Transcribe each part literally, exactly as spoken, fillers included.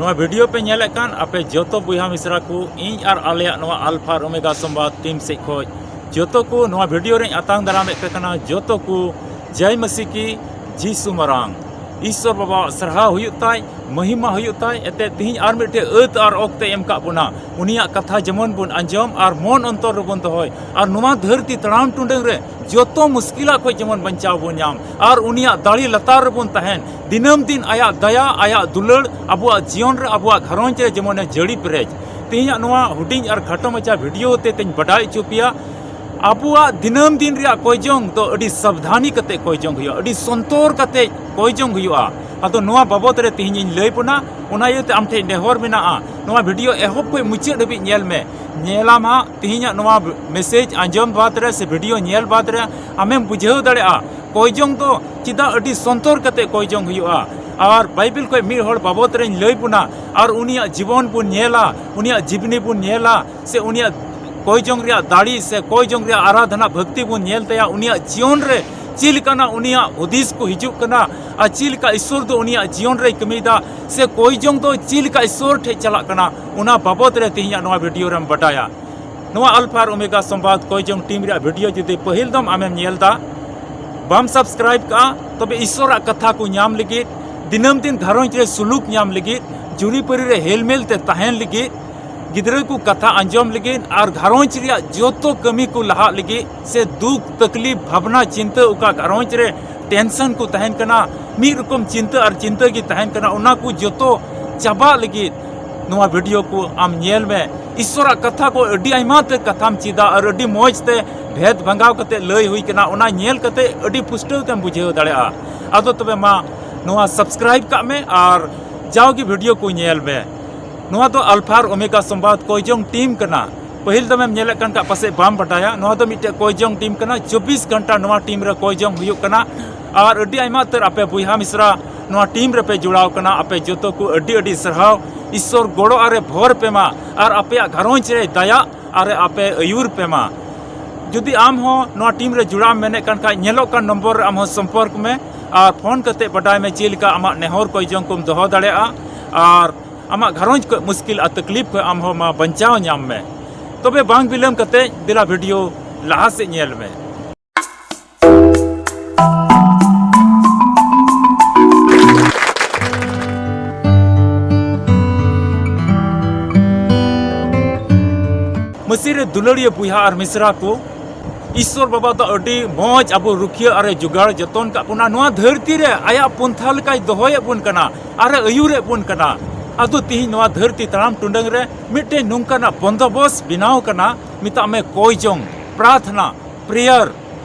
ᱱᱚᱣᱟ ᱵᱷᱤᱰᱤᱭᱳ ᱯᱮ ᱧᱮᱞᱮᱫ ᱠᱟᱱ ᱟᱯᱮ ᱡᱚᱛᱚ ᱵᱚᱭᱦᱟ ᱢᱤᱥᱨᱟ ᱠᱚ, ᱤᱧ ᱟᱨ ᱟᱞᱮᱭᱟᱜ ᱱᱚᱣᱟ ᱟᱞᱯᱷᱟ ᱟᱨ ᱳᱢᱮᱜᱟ ᱥᱚᱢᱵᱟᱫ ᱴᱤᱢ ᱥᱮᱫ ᱠᱷᱚᱱ ᱡᱚᱛᱚ ᱠᱚ ᱱᱚᱣᱟ ᱵᱷᱤᱰᱤᱭᱳ ᱨᱮᱧ ᱟᱛᱟᱝ ᱫᱟᱨᱟᱢᱮᱫ ᱯᱮ ᱠᱟᱱᱟ᱾ ᱡᱚᱛᱚ ᱠᱚ ᱡᱟᱭ ᱢᱟᱹᱥᱤ ᱠᱤ, ᱡᱤᱥᱩ ᱢᱟᱨᱟᱝ, ᱤᱥᱥᱚᱨ ᱵᱟᱵᱟᱣᱟᱜ ᱥᱟᱨᱦᱟᱣ ᱦᱩᱭᱩᱜ ᱛᱟᱭ, ᱢᱚᱦᱤᱢᱟ ᱦᱩᱭᱩᱜ ᱛᱟᱭ᱾ ᱮᱱᱛᱮᱫ ᱛᱤᱦᱤᱧ ᱟᱨ ᱢᱤᱫᱴᱮᱡ ᱟᱹᱛ ᱟᱨ ᱚᱠᱛᱮ ᱮᱢ ᱠᱟᱜ ᱵᱚᱱᱟ, ᱩᱱᱤᱭᱟᱜ ᱠᱟᱛᱷᱟ ᱡᱮᱢᱚᱱ ᱵᱚᱱ ᱟᱸᱡᱚᱢ ᱟᱨ ᱢᱚᱱ ᱚᱱᱛᱚᱨ ᱨᱮᱵᱚᱱ ᱫᱚᱦᱚᱭ, ᱟᱨ ᱱᱚᱣᱟ ᱫᱷᱟᱹᱨᱛᱤ ᱛᱟᱲᱟᱢ ᱴᱩᱰᱟᱹᱝ ᱨᱮ ᱡᱚᱛᱚ ᱢᱩᱥᱠᱤᱞᱟᱜ ᱠᱷᱚᱱ ᱡᱮᱢᱚᱱ ᱵᱟᱧᱪᱟᱣ ᱵᱚᱱ ᱧᱟᱢ ᱟᱨ ᱩᱱᱤᱭᱟᱜ ᱫᱟᱲᱮ ᱞᱟᱛᱟᱨ ᱨᱮᱵᱚᱱ ᱛᱟᱦᱮᱱ᱾ ᱫᱤᱱᱟᱹᱢ ᱫᱤᱱ ᱟᱭᱟᱜ ᱫᱟᱭᱟ, ᱟᱭᱟᱜ ᱫᱩᱞᱟᱹᱲ ᱟᱵᱚᱣᱟᱜ ᱡᱤᱭᱚᱱ ᱨᱮ, ᱟᱵᱚᱣᱟᱜ ᱜᱷᱟᱨᱚᱸᱡᱽ ᱨᱮ ᱡᱮᱢᱚᱱᱮ ᱡᱟᱹᱲᱤ ᱯᱮᱨᱮᱡ᱾ ᱛᱮᱦᱮᱧᱟᱜ ᱱᱚᱣᱟ ᱦᱩᱰᱤᱧ ᱟᱨ ᱠᱷᱟᱴᱚ ᱢᱟᱪᱷᱟ ᱵᱷᱤᱰᱤᱭᱳ ᱛᱮ ᱛᱮᱧ ᱵᱟᱰᱟᱭ ᱦᱚᱪᱚ ᱯᱮᱭᱟ, ᱟᱵᱚᱣᱟᱜ ᱫᱤᱱᱟᱹᱢ ᱫᱤᱱ ᱨᱮᱭᱟᱜ ᱠᱚᱭᱡᱚᱝ ᱫᱚ ᱟᱹᱰᱤ ᱥᱟᱵᱫᱷᱟᱱᱤ ᱠᱟᱛᱮ ᱠᱚᱭᱡᱚᱝ ᱦᱩᱭᱩᱜᱼᱟ, ᱟᱹᱰᱤ ᱥᱚᱱᱛᱚᱨ ᱠᱟᱛᱮ ᱠᱚᱭᱡᱚᱝ ᱦᱩᱭᱩᱜᱼᱟ᱾ ᱟᱫᱚ ᱱᱚᱣᱟ ᱵᱟᱵᱚᱫ ᱨᱮ ᱛᱮᱦᱮᱧ ᱤᱧ ᱞᱟᱹᱭ ᱵᱚᱱᱟ, ᱚᱱᱟ ᱤᱭᱟᱹᱛᱮ ᱟᱢ ᱴᱷᱮᱱ ᱱᱮᱦᱚᱨ ᱢᱮᱱᱟᱜᱼᱟ, ᱱᱚᱣᱟ ᱵᱷᱤᱰᱤᱭᱳ ᱮᱦᱚᱵ ᱠᱷᱚᱱ ᱢᱩᱪᱟᱹᱫ ᱫᱷᱟᱹᱵᱤᱡ ᱧᱮᱞ ᱢᱮ᱾ ᱧᱮᱞᱟᱢ ᱦᱟᱸᱜ ᱛᱮᱦᱮᱧᱟᱜ ᱱᱚᱣᱟ ᱢᱮᱥᱮᱡᱽ ᱟᱸᱡᱚᱢ ᱵᱟᱫ ᱨᱮ ᱥᱮ ᱵᱷᱤᱰᱤᱭᱳ ᱧᱮᱞ ᱵᱟᱫ ᱨᱮ ᱟᱢᱮᱢ ᱵᱩᱡᱷᱟᱹᱣ ᱫᱟᱲᱮᱭᱟᱜᱼᱟ ᱠᱚᱭᱡᱚᱝ ᱫᱚ ᱪᱮᱫᱟᱜ ᱟᱹᱰᱤ ᱥᱚᱱᱛᱚᱨ ᱠᱟᱛᱮ ᱠᱚᱭᱡᱚᱝ ᱦᱩᱭᱩᱜᱼᱟ᱾ ᱟᱨ ᱵᱟᱭᱵᱮᱞ ᱠᱷᱚᱱ ᱢᱤᱫ ᱦᱚᱲ ᱵᱟᱵᱚᱫ ᱨᱮᱧ ᱞᱟᱹᱭ ᱵᱚᱱᱟ, ᱟᱨ ᱩᱱᱤᱭᱟᱜ ᱡᱤᱵᱚᱱ ᱵᱚᱱ ᱧᱮᱞᱟ, ᱩᱱᱤᱭᱟᱜ ᱡᱤᱵᱽᱱᱤ ᱵᱚᱱ ᱧᱮᱞᱟ, ᱥᱮ ᱩᱱᱤᱭᱟᱜ ᱠᱚᱭᱡᱚᱝ ᱨᱮᱭᱟᱜ ᱫᱟᱲᱮ ᱥᱮ ᱠᱚᱭᱡᱚᱝ ᱨᱮᱭᱟᱜ ᱟᱨᱟᱫᱷᱱᱟ ᱵᱷᱚᱠᱛᱤ ᱵᱚᱱ ᱧᱮᱞ ᱛᱟᱭᱟ, ᱩᱱᱤᱭᱟᱜ ᱡᱤᱭᱚᱱ ᱨᱮ ᱪᱮᱫ ᱞᱮᱠᱟᱱᱟᱜ ᱩᱱᱤᱭᱟᱜ ᱦᱩᱫᱤᱥ ᱠᱚ ᱦᱤᱡᱩᱜ ᱠᱟᱱᱟ, ᱟᱨ ᱪᱮᱫ ᱞᱮᱠᱟ ᱤᱥᱥᱚᱨ ᱫᱚ ᱩᱱᱤᱭᱟᱜ ᱡᱤᱭᱚᱱ ᱨᱮᱭ ᱠᱟᱹᱢᱤᱭᱮᱫᱟ, ᱥᱮ ᱠᱚᱭᱡᱚᱝ ᱫᱚ ᱪᱮᱫ ᱞᱮᱠᱟ ᱤᱥᱥᱚᱨ ᱴᱷᱮᱡ ᱪᱟᱞᱟᱜ ᱠᱟᱱᱟ, ᱚᱱᱟ ᱵᱟᱵᱚᱫ ᱨᱮ ᱛᱮᱦᱮᱧᱟᱜ ᱱᱚᱣᱟ ᱵᱷᱤᱰᱤᱭᱳ ᱨᱮᱢ ᱵᱟᱰᱟᱭᱟ᱾ ᱱᱚᱣᱟ ᱟᱞᱯᱷᱟ ᱟᱨ ᱳᱢᱮᱜᱟ ᱥᱚᱢᱵᱟᱫ ᱠᱚᱭᱡᱚᱝ ᱴᱤᱢ ᱨᱮᱭᱟᱜ ᱵᱷᱤᱰᱤᱭᱳ ᱡᱩᱫᱤ ᱯᱟᱹᱦᱤᱞ ᱫᱚᱢ ᱟᱢᱮᱢ ᱧᱮᱞ ᱫᱟ, ᱵᱟᱢ ᱥᱟᱵᱥᱠᱨᱟᱭᱤᱵ ᱠᱟᱜᱼᱟ, ᱛᱚᱵᱮ ᱤᱥᱥᱚᱨᱟᱜ ᱠᱟᱛᱷᱟ ᱠᱚ ᱧᱟᱢ ᱞᱟᱹᱜᱤᱫ, ᱫᱤᱱᱟᱹᱢ ᱫᱤᱱ ᱜᱷᱟᱨᱚᱸᱡᱽ ᱨᱮ ᱥᱩᱞᱩᱠ ᱧᱟᱢ ᱞᱟᱹᱜᱤᱫ, ᱡᱩᱨᱤᱯᱟᱹᱨᱤ ᱨᱮ ᱦᱮᱞᱢᱮᱞ ᱛᱮ ᱛᱟᱦᱮᱱ ᱞᱟᱹᱜᱤᱫ, ᱜᱤᱫᱽᱨᱟᱹ ᱠᱚ ᱠᱟᱛᱷᱟ ᱟᱸᱡᱚᱢ ᱞᱟᱹᱜᱤᱫ ᱟᱨ ᱜᱷᱟᱨᱚᱸᱡᱽ ᱨᱮᱭᱟᱜ ᱡᱚᱛᱚ ᱠᱟᱹᱢᱤ ᱠᱚ ᱞᱟᱦᱟᱜ ᱞᱟᱹᱜᱤᱫ ᱥᱮ ᱫᱩᱠ, ᱛᱟᱠᱞᱤᱯ, ᱵᱷᱟᱵᱽᱱᱟ, ᱪᱤᱱᱛᱟᱹ, ᱚᱠᱟ ᱜᱷᱟᱨᱚᱸᱡᱽ ᱨᱮ ᱴᱮᱱᱥᱚᱱ ᱠᱚ ᱛᱟᱦᱮᱱ ᱠᱟᱱᱟ, ᱢᱤᱫ ᱨᱚᱠᱚᱢ ᱪᱤᱱᱛᱟᱹ ᱟᱨ ᱪᱤᱱᱛᱟᱹ ᱜᱮ ᱛᱟᱦᱮᱱ ᱠᱟᱱᱟ, ᱚᱱᱟ ᱠᱚ ᱡᱚᱛᱚ ᱪᱟᱵᱟᱜ ᱞᱟᱹᱜᱤᱫ ᱱᱚᱣᱟ ᱵᱷᱤᱰᱤᱭᱳ ᱠᱚ ᱟᱢ ᱧᱮᱞ ᱢᱮ᱾ ᱤᱥᱥᱚᱨᱟᱜ ᱠᱟᱛᱷᱟ ᱠᱚ ᱟᱹᱰᱤ ᱟᱭᱢᱟ ᱛᱮ ᱠᱟᱛᱷᱟᱢ ᱪᱮᱫᱟ ᱟᱨ ᱟᱹᱰᱤ ᱢᱚᱡᱽ ᱛᱮ ᱵᱷᱮᱫ ᱵᱷᱟᱸᱜᱟᱣ ᱠᱟᱛᱮ ᱞᱟᱹᱭ ᱦᱩᱭ ᱠᱟᱱᱟ, ᱚᱱᱟ ᱧᱮᱞ ᱠᱟᱛᱮ ᱟᱹᱰᱤ ᱯᱩᱥᱴᱟᱹᱣ ᱛᱮᱢ ᱵᱩᱡᱷᱟᱹᱣ ᱫᱟᱲᱮᱭᱟᱜᱼᱟ᱾ ᱟᱫᱚ ᱛᱚᱵᱮ ᱢᱟ ᱱᱚᱣᱟ ᱥᱟᱵᱥᱠᱨᱟᱭᱤᱵ ᱠᱟᱜ ᱢᱮ ᱟᱨ ᱡᱟᱣᱜᱮ ᱵᱷᱤᱰᱤᱭᱳ ᱠᱚ ᱧᱮᱞ ᱢᱮ᱾ ᱱᱚᱣᱟ ᱫᱚ ᱟᱞᱯᱷᱟ ᱟᱨ ᱳᱢᱮᱜᱟ ᱥᱚᱢᱵᱟᱫ ᱠᱚᱭᱡᱚᱝ ᱴᱤᱢ ᱠᱟᱱᱟ᱾ ᱯᱟᱹᱦᱤᱞ ᱫᱚᱢᱮᱢ ᱧᱮᱞᱮᱫ ᱠᱟᱱ ᱠᱷᱟᱡ ᱯᱟᱥᱮᱡ ᱵᱟᱢ ᱵᱟᱰᱟᱭᱟ, ᱱᱚᱣᱟ ᱫᱚ ᱢᱤᱫᱴᱮᱡ ᱠᱚᱭᱡᱚᱝ ᱴᱤᱢ ᱠᱟᱱᱟ᱾ ᱪᱚᱵᱵᱤᱥ ᱜᱷᱚᱱᱴᱟ ᱱᱚᱣᱟ ᱴᱤᱢ ᱨᱮ ᱠᱚᱭᱡᱚᱝ ᱦᱩᱭᱩᱜ ᱠᱟᱱᱟ᱾ ᱟᱨ ᱟᱹᱰᱤ ᱟᱭᱢᱟ ᱩᱛᱟᱹᱨ ᱟᱯᱮ ᱵᱚᱭᱦᱟ ᱢᱤᱥᱨᱟ ᱱᱚᱣᱟ ᱴᱤᱢ ᱨᱮᱯᱮ ᱡᱚᱲᱟᱣ ᱠᱟᱱᱟ, ᱟᱯᱮ ᱡᱚᱛᱚ ᱠᱚ ᱟᱹᱰᱤ ᱟᱹᱰᱤ ᱥᱟᱨᱦᱟᱣ᱾ ᱤᱥᱥᱚᱨ ᱜᱚᱲᱚ ᱟᱨᱮ ᱵᱷᱚᱨ ᱯᱮ ᱢᱟ, ᱟᱨ ᱟᱯᱮᱭᱟᱜ ᱜᱷᱟᱨᱚᱸᱡᱽ ᱨᱮ ᱫᱟᱭᱟ ᱟᱨ ᱟᱯᱮ ᱟᱹᱭᱩᱨ ᱯᱮ ᱢᱟ᱾ ᱡᱩᱫᱤ ᱟᱢ ᱦᱚᱸ ᱱᱚᱣᱟ ᱴᱤᱢ ᱨᱮ ᱡᱚᱲᱟᱣ ᱮᱢ ᱢᱮᱱᱮᱫ ᱠᱟᱱ ᱠᱷᱟᱡ, ᱧᱮᱞᱚᱜ ᱠᱟᱱ ᱱᱚᱢᱵᱚᱨ ᱨᱮ ᱟᱢ ᱦᱚᱸ ᱥᱚᱢᱯᱚᱨᱠ ᱢᱮ ᱟᱨ ᱯᱷᱳᱱ ᱠᱟᱛᱮ ᱵᱟᱰᱟᱭ ᱢᱮ ᱪᱮᱫ ᱞᱮᱠᱟ ᱟᱢᱟᱜ ᱱᱮᱦᱚᱨ ᱠᱚᱭᱡᱚᱝ ᱠᱚᱢ ᱫᱚᱦᱚ ᱫᱟᱲᱮᱭᱟᱜᱼᱟ᱾ ᱟᱨ ᱟᱢᱟᱜ ᱜᱷᱟᱨᱚᱸᱡᱽ ᱠᱷᱚᱱ ᱢᱩᱥᱠᱤᱞ ᱟᱨ ᱛᱟᱠᱞᱤᱯ ᱠᱷᱚᱱ ᱟᱢ ᱦᱚᱸ ᱢᱟ ᱵᱟᱧᱪᱟᱣ ᱧᱟᱢ ᱢᱮ᱾ ᱛᱚᱵᱮ ᱵᱟᱝ ᱵᱤᱞᱚᱢ ᱠᱟᱛᱮ ᱫᱮᱞᱟ ᱵᱷᱤᱰᱤᱭᱳ ᱞᱟᱦᱟ ᱥᱮᱫ ᱧᱮᱞ ᱢᱮ᱾ ᱢᱟᱹᱥᱤ ᱨᱮ ᱫᱩᱞᱟᱹᱲᱤᱭᱟᱹ ᱵᱚᱭᱦᱟ ᱟᱨ ᱢᱤᱥᱨᱟ ᱠᱚ, ᱤᱥᱥᱚᱨ ᱵᱟᱵᱟ ᱫᱚ ᱟᱹᱰᱤ ᱢᱚᱡᱽ ᱟᱵᱚ ᱨᱩᱠᱷᱤᱭᱟᱹ ᱟᱨᱮ ᱡᱚᱜᱟᱲ ᱡᱚᱛᱚᱱ ᱠᱟᱜ ᱵᱚᱱᱟ᱾ ᱱᱚᱣᱟ ᱫᱷᱟᱹᱨᱛᱤ ᱨᱮ ᱟᱭᱟᱜ ᱯᱚᱱᱛᱷᱟ ᱞᱮᱠᱟᱭ ᱫᱚᱦᱚᱭᱮᱫ ᱵᱚᱱ ᱠᱟᱱᱟ ᱟᱨᱮ ᱟᱹᱭᱩᱨᱮᱫ ᱵᱚᱱ ᱠᱟᱱᱟ᱾ ᱟᱫᱚ ᱛᱤᱦᱤᱧ ᱱᱚᱣᱟ ᱫᱷᱟᱹᱨᱛᱤ ᱛᱟᱲᱟᱢ ᱴᱩᱰᱟᱹᱝ ᱨᱮ ᱢᱤᱫᱴᱮᱱ ᱱᱚᱝᱠᱟᱱᱟᱜ ᱵᱚᱱᱫᱚᱵᱚᱥ ᱵᱮᱱᱟᱣ ᱠᱟᱱᱟ, ᱢᱮᱛᱟᱜ ᱢᱮ ᱠᱚᱭ ᱡᱚᱝ, ᱯᱨᱟᱨᱛᱷᱱᱟ, ᱯᱨᱮᱭᱟᱨ᱾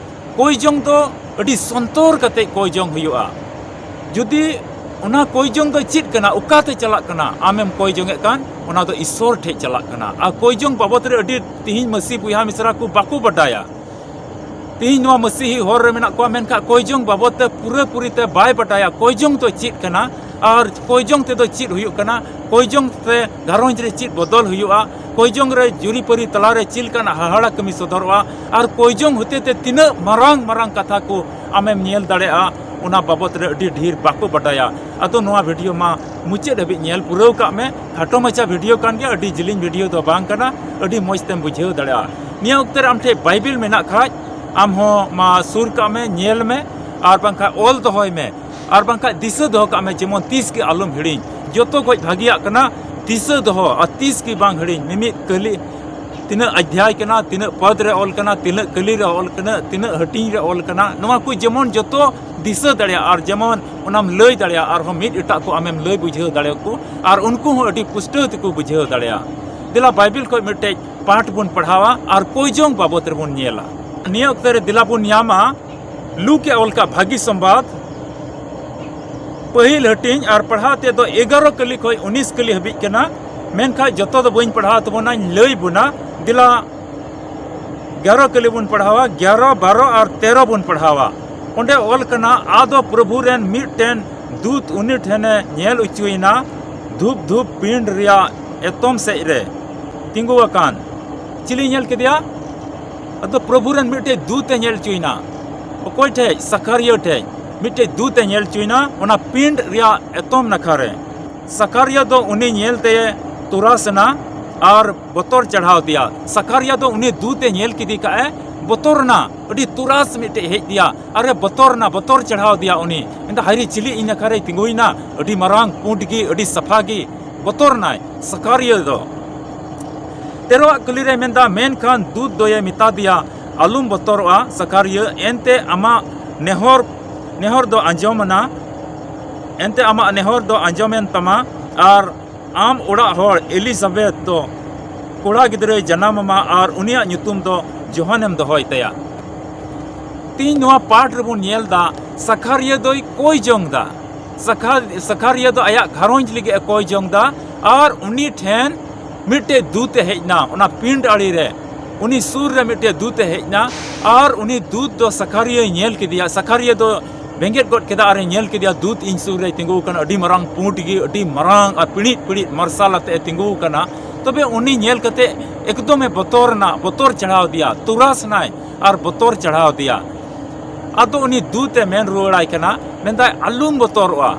ᱠᱚᱭ ᱡᱚᱝ ᱫᱚ ᱟᱹᱰᱤ ᱥᱚᱱᱛᱚᱨ ᱠᱟᱛᱮ ᱠᱚᱭ ᱡᱚᱝ ᱦᱩᱭᱩᱜᱼᱟ᱾ ᱡᱩᱫᱤ ᱚᱱᱟ ᱠᱚᱭ ᱡᱚᱝ ᱫᱚ ᱪᱮᱫ ᱠᱟᱱᱟ, ᱚᱠᱟᱛᱮ ᱪᱟᱞᱟᱜ ᱠᱟᱱᱟ, ᱟᱢᱮᱢ ᱠᱚᱭ ᱡᱚᱝᱮᱫ ᱠᱟᱱ, ᱚᱱᱟ ᱫᱚ ᱤᱥᱥᱚᱨ ᱴᱷᱮᱡ ᱪᱟᱞᱟᱜ ᱠᱟᱱᱟ᱾ ᱟᱨ ᱠᱚᱭ ᱡᱚᱝ ᱵᱟᱵᱚᱛ ᱨᱮ ᱟᱹᱰᱤ ᱛᱤᱦᱤᱧ ᱢᱟᱹᱥᱤ ᱵᱚᱭᱦᱟ ᱢᱤᱥᱨᱟ ᱠᱚ ᱵᱟᱠᱚ ᱵᱟᱰᱟᱭᱟ᱾ ᱛᱤᱦᱤᱧ ᱱᱚᱣᱟ ᱢᱟᱹᱥᱤᱦᱤ ᱦᱚᱨ ᱨᱮ ᱢᱮᱱᱟᱜ ᱠᱚᱣᱟ, ᱢᱮᱱᱠᱷᱟᱱ ᱠᱚᱭ ᱡᱚᱝ ᱵᱟᱵᱚᱛ ᱛᱮ ᱯᱩᱨᱟᱹ ᱯᱩᱨᱤ ᱛᱮ ᱵᱟᱭ ᱵᱟᱰᱟᱭᱟ᱾ ᱠᱚᱭ ᱡᱚᱝ ᱫᱚ ᱪᱮᱫ ᱠᱟᱱᱟ ᱟᱨ ᱠᱚᱭ ᱡᱚᱝ ᱛᱮᱫᱚ ᱪᱮᱫ ᱦᱩᱭᱩᱜ ᱠᱟᱱᱟ, ᱠᱚᱭ ᱡᱚᱝ ᱛᱮ ᱜᱷᱟᱨᱚᱸᱡᱽ ᱨᱮ ᱪᱮᱫ ᱵᱚᱫᱚᱞ ᱦᱩᱭᱩᱜᱼᱟ, ᱠᱚᱭ ᱡᱚᱝ ᱨᱮ ᱡᱩᱨᱤᱯᱟᱹᱨᱤ ᱛᱟᱞᱟᱨᱮ ᱪᱮᱫ ᱞᱮᱠᱟᱱᱟᱜ ᱦᱟᱦᱟᱲᱟ ᱠᱟᱹᱢᱤ ᱥᱚᱫᱚᱨᱚᱜᱼᱟ, ᱟᱨ ᱠᱚᱭ ᱡᱚᱝ ᱦᱚᱛᱮ ᱛᱮ ᱛᱤᱱᱟᱹᱜ ᱢᱟᱨᱟᱝ ᱢᱟᱨᱟᱝ ᱠᱟᱛᱷᱟ ᱠᱚ ᱟᱢᱮᱢ ᱧᱮᱞ ᱫᱟᱲᱮᱭᱟᱜᱼᱟ, ᱚᱱᱟ ᱵᱟᱵᱚᱛ ᱨᱮ ᱟᱹᱰᱤ ᱰᱷᱮᱨ ᱵᱟᱠᱚ ᱵᱟᱰᱟᱭᱟ᱾ ᱟᱫᱚ ᱱᱚᱣᱟ ᱵᱷᱤᱰᱤᱭᱳ ᱢᱟ ᱢᱩᱪᱟᱹᱫ ᱦᱟᱹᱵᱤᱡ ᱧᱮᱞ ᱯᱩᱨᱟᱹᱣ ᱠᱟᱜ ᱢᱮ᱾ ᱠᱷᱟᱴᱚ ᱢᱟᱪᱷᱟ ᱵᱷᱤᱰᱤᱭᱳ ᱠᱟᱱ ᱜᱮᱭᱟ, ᱟᱹᱰᱤ ᱡᱤᱞᱤᱧ ᱵᱷᱤᱰᱤᱭᱳ ᱫᱚ ᱵᱟᱝ ᱠᱟᱱᱟ, ᱟᱹᱰᱤ ᱢᱚᱡᱽ ᱛᱮᱢ ᱵᱩᱡᱷᱟᱹᱣ ᱫᱟᱲᱮᱭᱟᱜᱼᱟ᱾ ᱱᱤᱭᱟᱹ ᱚᱠᱛᱮ ᱨᱮ ᱟᱢ ᱴᱷᱮᱡ ᱵᱟᱭᱵᱮᱞ ᱢᱮᱱᱟᱜ ᱠᱷᱟᱡ, ᱟᱢ ᱦᱚᱸ ᱢᱟ ᱥᱩᱨ ᱠᱟᱜ ᱢᱮ, ᱧᱮᱞ ᱢᱮ, ᱟᱨ ᱵᱟᱝᱠᱷᱟᱡ ᱚᱞ ᱫᱚᱦᱚᱭ ᱢᱮ, ᱟᱨ ᱵᱟᱝᱠᱷᱟᱡ ᱫᱤᱥᱟᱹ ᱫᱚᱦᱚ ᱠᱟᱜ ᱢᱮ, ᱡᱮᱢᱚᱱ ᱛᱤᱥ ᱜᱮ ᱟᱞᱚᱢ ᱦᱤᱲᱤᱧ᱾ ᱡᱚᱛᱚ ᱠᱷᱚᱡ ᱵᱷᱟᱹᱜᱤᱭᱟᱜ ᱠᱟᱱᱟ ᱫᱤᱥᱟᱹ ᱫᱚᱦᱚ, ᱟᱨ ᱛᱤᱥ ᱜᱮ ᱵᱟᱝ ᱦᱤᱲᱤᱧ᱾ ᱢᱤᱢᱤᱫ ᱠᱟᱹᱞᱤ ᱛᱤᱱᱟᱹᱜ ᱚᱫᱷᱭᱟᱭ ᱠᱟᱱᱟ, ᱛᱤᱱᱟᱹᱜ ᱯᱚᱫ ᱨᱮ ᱚᱞ ᱠᱟᱱᱟ, ᱛᱤᱱᱟᱹᱜ ᱠᱟᱹᱞᱤ ᱨᱮ ᱚᱞ ᱠᱟᱱᱟ, ᱛᱤᱱᱟᱹᱜ ᱦᱟᱹᱴᱤᱧ ᱨᱮ ᱚᱞ ᱠᱟᱱᱟ, ᱱᱚᱣᱟ ᱠᱚ ᱡᱮᱢᱚᱱ ᱡᱚᱛᱚ ᱫᱤᱥᱟᱹ ᱫᱟᱲᱮᱭᱟᱜᱼᱟ, ᱟᱨ ᱡᱮᱢᱚᱱ ᱚᱱᱟᱢ ᱞᱟᱹᱭ ᱫᱟᱲᱮᱭᱟᱜᱼᱟ, ᱟᱨᱦᱚᱸ ᱢᱤᱫ ᱮᱴᱟᱜ ᱠᱚ ᱟᱢᱮᱢ ᱞᱟᱹᱭ ᱵᱩᱡᱷᱟᱹᱣ ᱫᱟᱲᱮᱭᱟᱠᱚ, ᱟᱨ ᱩᱱᱠᱩ ᱦᱚᱸ ᱟᱹᱰᱤ ᱯᱩᱥᱴᱟᱹᱣ ᱛᱮᱠᱚ ᱵᱩᱡᱷᱟᱹᱣ ᱫᱟᱲᱮᱭᱟᱜᱼᱟ᱾ ᱫᱮᱞᱟ ᱵᱟᱭᱵᱮᱞ ᱠᱷᱚᱱ ᱢᱤᱫᱴᱮᱡ ᱯᱟᱴ ᱵᱚᱱ ᱯᱟᱲᱦᱟᱣᱟ ᱟᱨ ᱠᱚᱭ ᱡᱚᱝ ᱵᱟᱵᱚᱛ ᱨᱮᱵᱚᱱ ᱧᱮᱞᱟ᱾ ᱱᱤᱭᱟᱹ ᱚᱠᱛᱮ ᱨᱮ ᱫᱮᱞᱟ ᱵᱚᱱ ᱧᱟᱢᱟ ᱞᱩᱠ ᱮ ᱚᱞ ᱠᱟᱜ ᱵᱷᱟᱹᱜᱤ ᱥᱚᱢᱵᱟᱫ, ᱯᱟᱹᱦᱤᱞ ᱦᱟᱹᱴᱤᱧ, ᱟᱨ ᱯᱟᱲᱦᱟᱣ ᱛᱮᱫᱚ ᱮᱜᱟᱨᱚ ᱠᱟᱹᱞᱤ ᱠᱷᱚᱱ ᱩᱱᱤᱥ ᱠᱟᱹᱞᱤ ᱦᱟᱹᱵᱤᱡ ᱠᱟᱱᱟ᱾ ᱢᱮᱱᱠᱷᱟᱱ ᱡᱚᱛᱚ ᱫᱚ ᱵᱟᱹᱧ ᱯᱟᱲᱦᱟᱣ ᱛᱟᱵᱚᱱᱟᱧ, ᱞᱟᱹᱭ ᱵᱚᱱᱟ᱾ ᱫᱮᱞᱟ ᱜᱮᱭᱟᱨᱚ ᱠᱟᱹᱞᱤ ᱵᱚᱱ ᱯᱟᱲᱦᱟᱣᱟ, ᱜᱮᱭᱟᱨᱚ, ᱵᱟᱨᱚ ᱟᱨ ᱛᱮᱨᱚ ᱵᱚᱱ ᱯᱟᱲᱦᱟᱣᱟ᱾ ᱚᱸᱰᱮ ᱚᱞ ᱠᱟᱱᱟ, ᱟᱫᱚ ᱯᱨᱚᱵᱷᱩ ᱨᱮᱱ ᱢᱤᱫᱴᱮᱱ ᱫᱩᱛ ᱩᱱᱤ ᱴᱷᱮᱱᱮ ᱧᱮᱞ ᱦᱚᱪᱚᱭᱮᱱᱟ, ᱫᱷᱩᱯ ᱫᱷᱩᱯ ᱯᱤᱸᱰ ᱨᱮᱭᱟᱜ ᱮᱛᱚᱢ ᱥᱮᱫ ᱨᱮ ᱛᱤᱸᱜᱩ ᱟᱠᱟᱱ᱾ ᱪᱤᱞᱤ ᱧᱮᱞ ᱠᱮᱫᱮᱭᱟ? ᱟᱫᱚ ᱯᱨᱚᱵᱷᱩ ᱨᱮᱱ ᱢᱤᱫᱴᱮᱡ ᱫᱩᱛ ᱮ ᱧᱮᱞ ᱦᱚᱪᱚᱭᱮᱱᱟ᱾ ᱚᱠᱚᱭ ᱴᱷᱮᱡ? ᱥᱟᱠᱷᱟᱨᱤᱭᱟᱹ ᱴᱷᱮᱡ᱾ ᱢᱤᱫᱴᱮᱡ ᱫᱩᱛ ᱮ ᱧᱮᱞ ᱦᱚᱪᱚᱭᱮᱱᱟ ᱚᱱᱟ ᱯᱤᱸᱰ ᱨᱮᱭᱟᱜ ᱮᱛᱚᱢ ᱱᱟᱠᱷᱟ ᱨᱮ᱾ ᱥᱟᱠᱟᱨᱤᱭᱟᱹ ᱫᱚ ᱩᱱᱤ ᱧᱮᱞ ᱛᱮ ᱛᱩᱨᱟᱥ ᱮᱱᱟ ᱟᱨ ᱵᱚᱛᱚᱨ ᱪᱟᱲᱦᱟᱣ ᱫᱮᱭᱟ᱾ ᱥᱟᱠᱟᱨᱤᱭᱟᱹ ᱫᱚ ᱩᱱᱤ ᱫᱩᱛ ᱮ ᱧᱮᱞ ᱠᱮᱫᱮ ᱠᱷᱟᱱ ᱮ ᱵᱚᱛᱚᱨ ᱮᱱᱟ, ᱟᱹᱰᱤ ᱛᱩᱨᱟᱥ ᱢᱤᱫᱴᱮᱡ ᱦᱮᱡ ᱫᱮᱭᱟ ᱟᱨ ᱮ ᱵᱚᱛᱚᱨ ᱮᱱᱟ, ᱵᱚᱛᱚᱨ ᱪᱟᱲᱦᱟᱣ ᱫᱮᱭᱟ᱾ ᱩᱱᱤ ᱢᱮᱱᱫᱟ, "ᱦᱟᱭᱨᱮ, ᱪᱤᱞᱤ ᱤᱧ ᱱᱟᱠᱷᱟ ᱨᱮᱭ ᱛᱤᱸᱜᱩᱭᱮᱱᱟ? ᱟᱹᱰᱤ ᱢᱟᱨᱟᱝ, ᱯᱩᱸᱰ ᱜᱮ, ᱟᱹᱰᱤ ᱥᱟᱯᱷᱟ ᱜᱮ᱾" ᱵᱚᱛᱚᱨ ᱮᱱᱟᱭ ᱥᱟᱠᱟᱨᱤᱭᱟᱹ ᱫᱚ᱾ ᱛᱮᱨᱚᱣᱟᱜ ᱠᱩᱞᱤ ᱨᱮ ᱢᱮᱱᱫᱟ, ᱢᱮᱱᱠᱷᱟᱱ ᱫᱩᱛ ᱫᱚᱭᱮ ᱢᱮᱛᱟ ᱫᱮᱭᱟ, "ᱟᱞᱚᱢ ᱵᱚᱛᱚᱨᱚᱜᱼᱟ ᱥᱟᱠᱟᱨᱤᱭᱟᱹ, ᱮᱱᱛᱮ ᱟᱢᱟᱜ ᱱᱮᱦᱚᱨ, ᱱᱮᱦᱚᱨ ᱫᱚ ᱟᱸᱡᱚᱢ ᱮᱱᱟ, ᱮᱱᱛᱮ ᱟᱢᱟᱜ ᱱᱮᱦᱚᱨ ᱫᱚ ᱟᱸᱡᱚᱢᱮᱱ ᱛᱟᱢᱟ, ᱟᱨ ᱟᱢ ᱚᱲᱟᱜ ᱦᱚᱲ ᱮᱞᱤᱡᱟᱵᱮᱛ ᱫᱚ ᱠᱚᱲᱟ ᱜᱤᱫᱽᱨᱟᱹᱭ ᱡᱟᱱᱟᱢ ᱟᱢᱟ, ᱟᱨ ᱩᱱᱤᱭᱟᱜ ᱧᱩᱛᱩᱢ ᱫᱚ ᱡᱳᱦᱟᱱᱮᱢ ᱫᱚᱦᱚᱭ ᱛᱟᱭᱟ᱾" ᱛᱮᱦᱮᱧ ᱱᱚᱣᱟ ᱯᱟᱴ ᱨᱮᱵᱚᱱ ᱧᱮᱞ ᱫᱟ, ᱥᱟᱠᱷᱟᱨᱤᱭᱟᱹ ᱫᱚᱭ ᱠᱚᱭ ᱡᱚᱝ ᱫᱟ᱾ ᱥᱟᱠᱷᱟ-, ᱥᱟᱠᱷᱟᱨᱤᱭᱟᱹ ᱫᱚ ᱟᱭᱟᱜ ᱜᱷᱟᱨᱚᱸᱡᱽ ᱞᱟᱹᱜᱤᱫ ᱮ ᱠᱚᱭ ᱡᱚᱝ ᱫᱟ, ᱟᱨ ᱩᱱᱤ ᱴᱷᱮᱱ ᱢᱤᱫᱴᱮᱡ ᱫᱩᱛ ᱮ ᱦᱮᱡ ᱮᱱᱟ᱾ ᱚᱱᱟ ᱯᱤᱸᱰ ᱟᱲᱮ ᱨᱮ ᱩᱱᱤ ᱥᱩᱨ ᱨᱮ ᱢᱤᱫᱴᱮᱡ ᱫᱩᱛ ᱮ ᱦᱮᱡ ᱮᱱᱟ, ᱟᱨ ᱩᱱᱤ ᱫᱩᱛ ᱫᱚ ᱥᱟᱠᱷᱟᱨᱤᱭᱟᱹᱭ ᱧᱮᱞ ᱠᱮᱫᱮᱭᱟ᱾ ᱥᱟᱠᱷᱟᱨᱤᱭᱟᱹ ᱫᱚ ᱵᱮᱸᱜᱮᱫ ᱜᱚᱫ ᱠᱮᱫᱟ ᱟᱨᱮ ᱧᱮᱞ ᱠᱮᱫᱮᱭᱟ, ᱫᱩᱛ ᱤᱧ ᱥᱩᱨ ᱨᱮᱭ ᱛᱤᱸᱜᱩ ᱟᱠᱟᱱᱟ, ᱟᱹᱰᱤ ᱢᱟᱨᱟᱝ ᱯᱩᱸᱰ ᱜᱮ, ᱟᱹᱰᱤ ᱢᱟᱨᱟᱝ ᱟᱨ ᱯᱤᱲᱤᱡ ᱯᱤᱲᱤᱡ ᱢᱟᱨᱥᱟᱞ ᱟᱛᱮ ᱮ ᱛᱤᱸᱜᱩ ᱟᱠᱟᱱᱟ᱾ ᱛᱚᱵᱮ ᱩᱱᱤ ᱧᱮᱞ ᱠᱟᱛᱮ ᱮᱠᱫᱚᱢᱮ ᱵᱚᱛᱚᱨ ᱮᱱᱟ, ᱵᱚᱛᱚᱨ ᱪᱟᱲᱦᱟᱣ ᱫᱮᱭᱟ, ᱛᱩᱨᱟᱥ ᱮᱱᱟᱭ ᱟᱨ ᱵᱚᱛᱚᱨ ᱪᱟᱲᱦᱟᱣ ᱫᱮᱭᱟ᱾ ᱟᱫᱚ ᱩᱱᱤ ᱫᱩᱛ ᱮ ᱢᱮᱱ ᱨᱩᱣᱟᱹᱲᱟᱭ ᱠᱟᱱᱟ, ᱢᱮᱱᱫᱟᱭ, "ᱟᱞᱚᱢ ᱵᱚᱛᱚᱨᱚᱜᱼᱟ,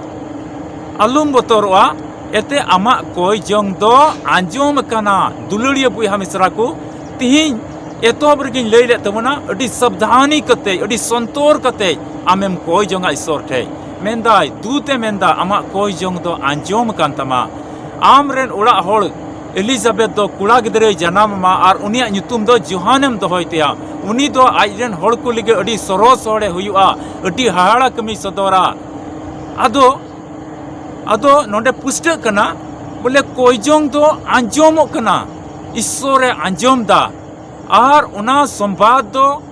ᱟᱞᱚᱢ ᱵᱚᱛᱚᱨᱚᱜᱼᱟ, ᱮᱛᱮ ᱟᱢᱟᱜ ᱠᱚᱭ ᱡᱚᱝ ᱫᱚ ᱟᱸᱡᱚᱢ ᱟᱠᱟᱱᱟ᱾" ᱫᱩᱞᱟᱹᱲᱤᱭᱟᱹ ᱵᱚᱭᱦᱟ ᱢᱤᱥᱨᱟ ᱠᱚ, ᱛᱤᱦᱤᱧ ᱮᱛᱚᱦᱚᱵ ᱨᱮᱜᱮᱧ ᱞᱟᱹᱭ ᱞᱮᱫ ᱛᱟᱵᱚᱱᱟ, ᱟᱹᱰᱤ ᱥᱟᱵᱫᱷᱟᱱᱤ ᱠᱟᱛᱮ, ᱟᱹᱰᱤ ᱥᱚᱱᱛᱚᱨ ᱠᱟᱛᱮ ᱟᱢᱮᱢ ᱠᱚᱭ ᱡᱚᱝᱟ ᱤᱥᱥᱚᱨ ᱴᱷᱮᱡ᱾ ᱢᱮᱱᱫᱟᱭ, ᱫᱩᱛ ᱮ ᱢᱮᱱᱫᱟ, ᱟᱢᱟᱜ ᱠᱚᱭ ᱡᱚᱝ ᱫᱚ ᱟᱸᱡᱚᱢ ᱟᱠᱟᱱ ᱛᱟᱢᱟ᱾ ᱟᱢ ᱨᱮᱱ ᱚᱲᱟᱜ ᱦᱚᱲ ᱮᱞᱤᱡᱟᱵᱮᱛ ᱫᱚ ᱠᱚᱲᱟ ᱜᱤᱫᱽᱨᱟᱹᱭ ᱡᱟᱱᱟᱢ ᱟᱢᱟ ᱟᱨ ᱩᱱᱤᱭᱟᱜ ᱧᱩᱛᱩᱢ ᱫᱚ ᱡᱳᱦᱟᱱᱮᱢ ᱫᱚᱦᱚᱭ ᱛᱟᱭᱟ᱾ ᱩᱱᱤ ᱫᱚ ᱟᱡ ᱨᱮᱱ ᱦᱚᱲ ᱠᱚ ᱞᱟᱹᱜᱤᱫ ᱟᱹᱰᱤ ᱥᱚᱨᱚᱥ ᱦᱚᱲᱮ ᱦᱩᱭᱩᱜᱼᱟ, ᱟᱹᱰᱤ ᱦᱟᱦᱟᱲᱟ ᱠᱟᱹᱢᱤ ᱥᱚᱫᱚᱨᱟ᱾ ᱟᱫᱚ, ᱟᱫᱚ ᱱᱚᱰᱮ ᱯᱩᱥᱴᱟᱹᱜ ᱠᱟᱱᱟ, ᱵᱚᱞᱮ ᱠᱚᱭᱡᱚᱝ ᱫᱚ ᱟᱸᱡᱚᱢᱚᱜ ᱠᱟᱱᱟ, ᱤᱥᱥᱚᱨᱮ ᱟᱸᱡᱚᱢ ᱫᱟ᱾ ᱟᱨ ᱚᱱᱟ ᱥᱚᱢᱵᱟᱫ ᱫᱚ,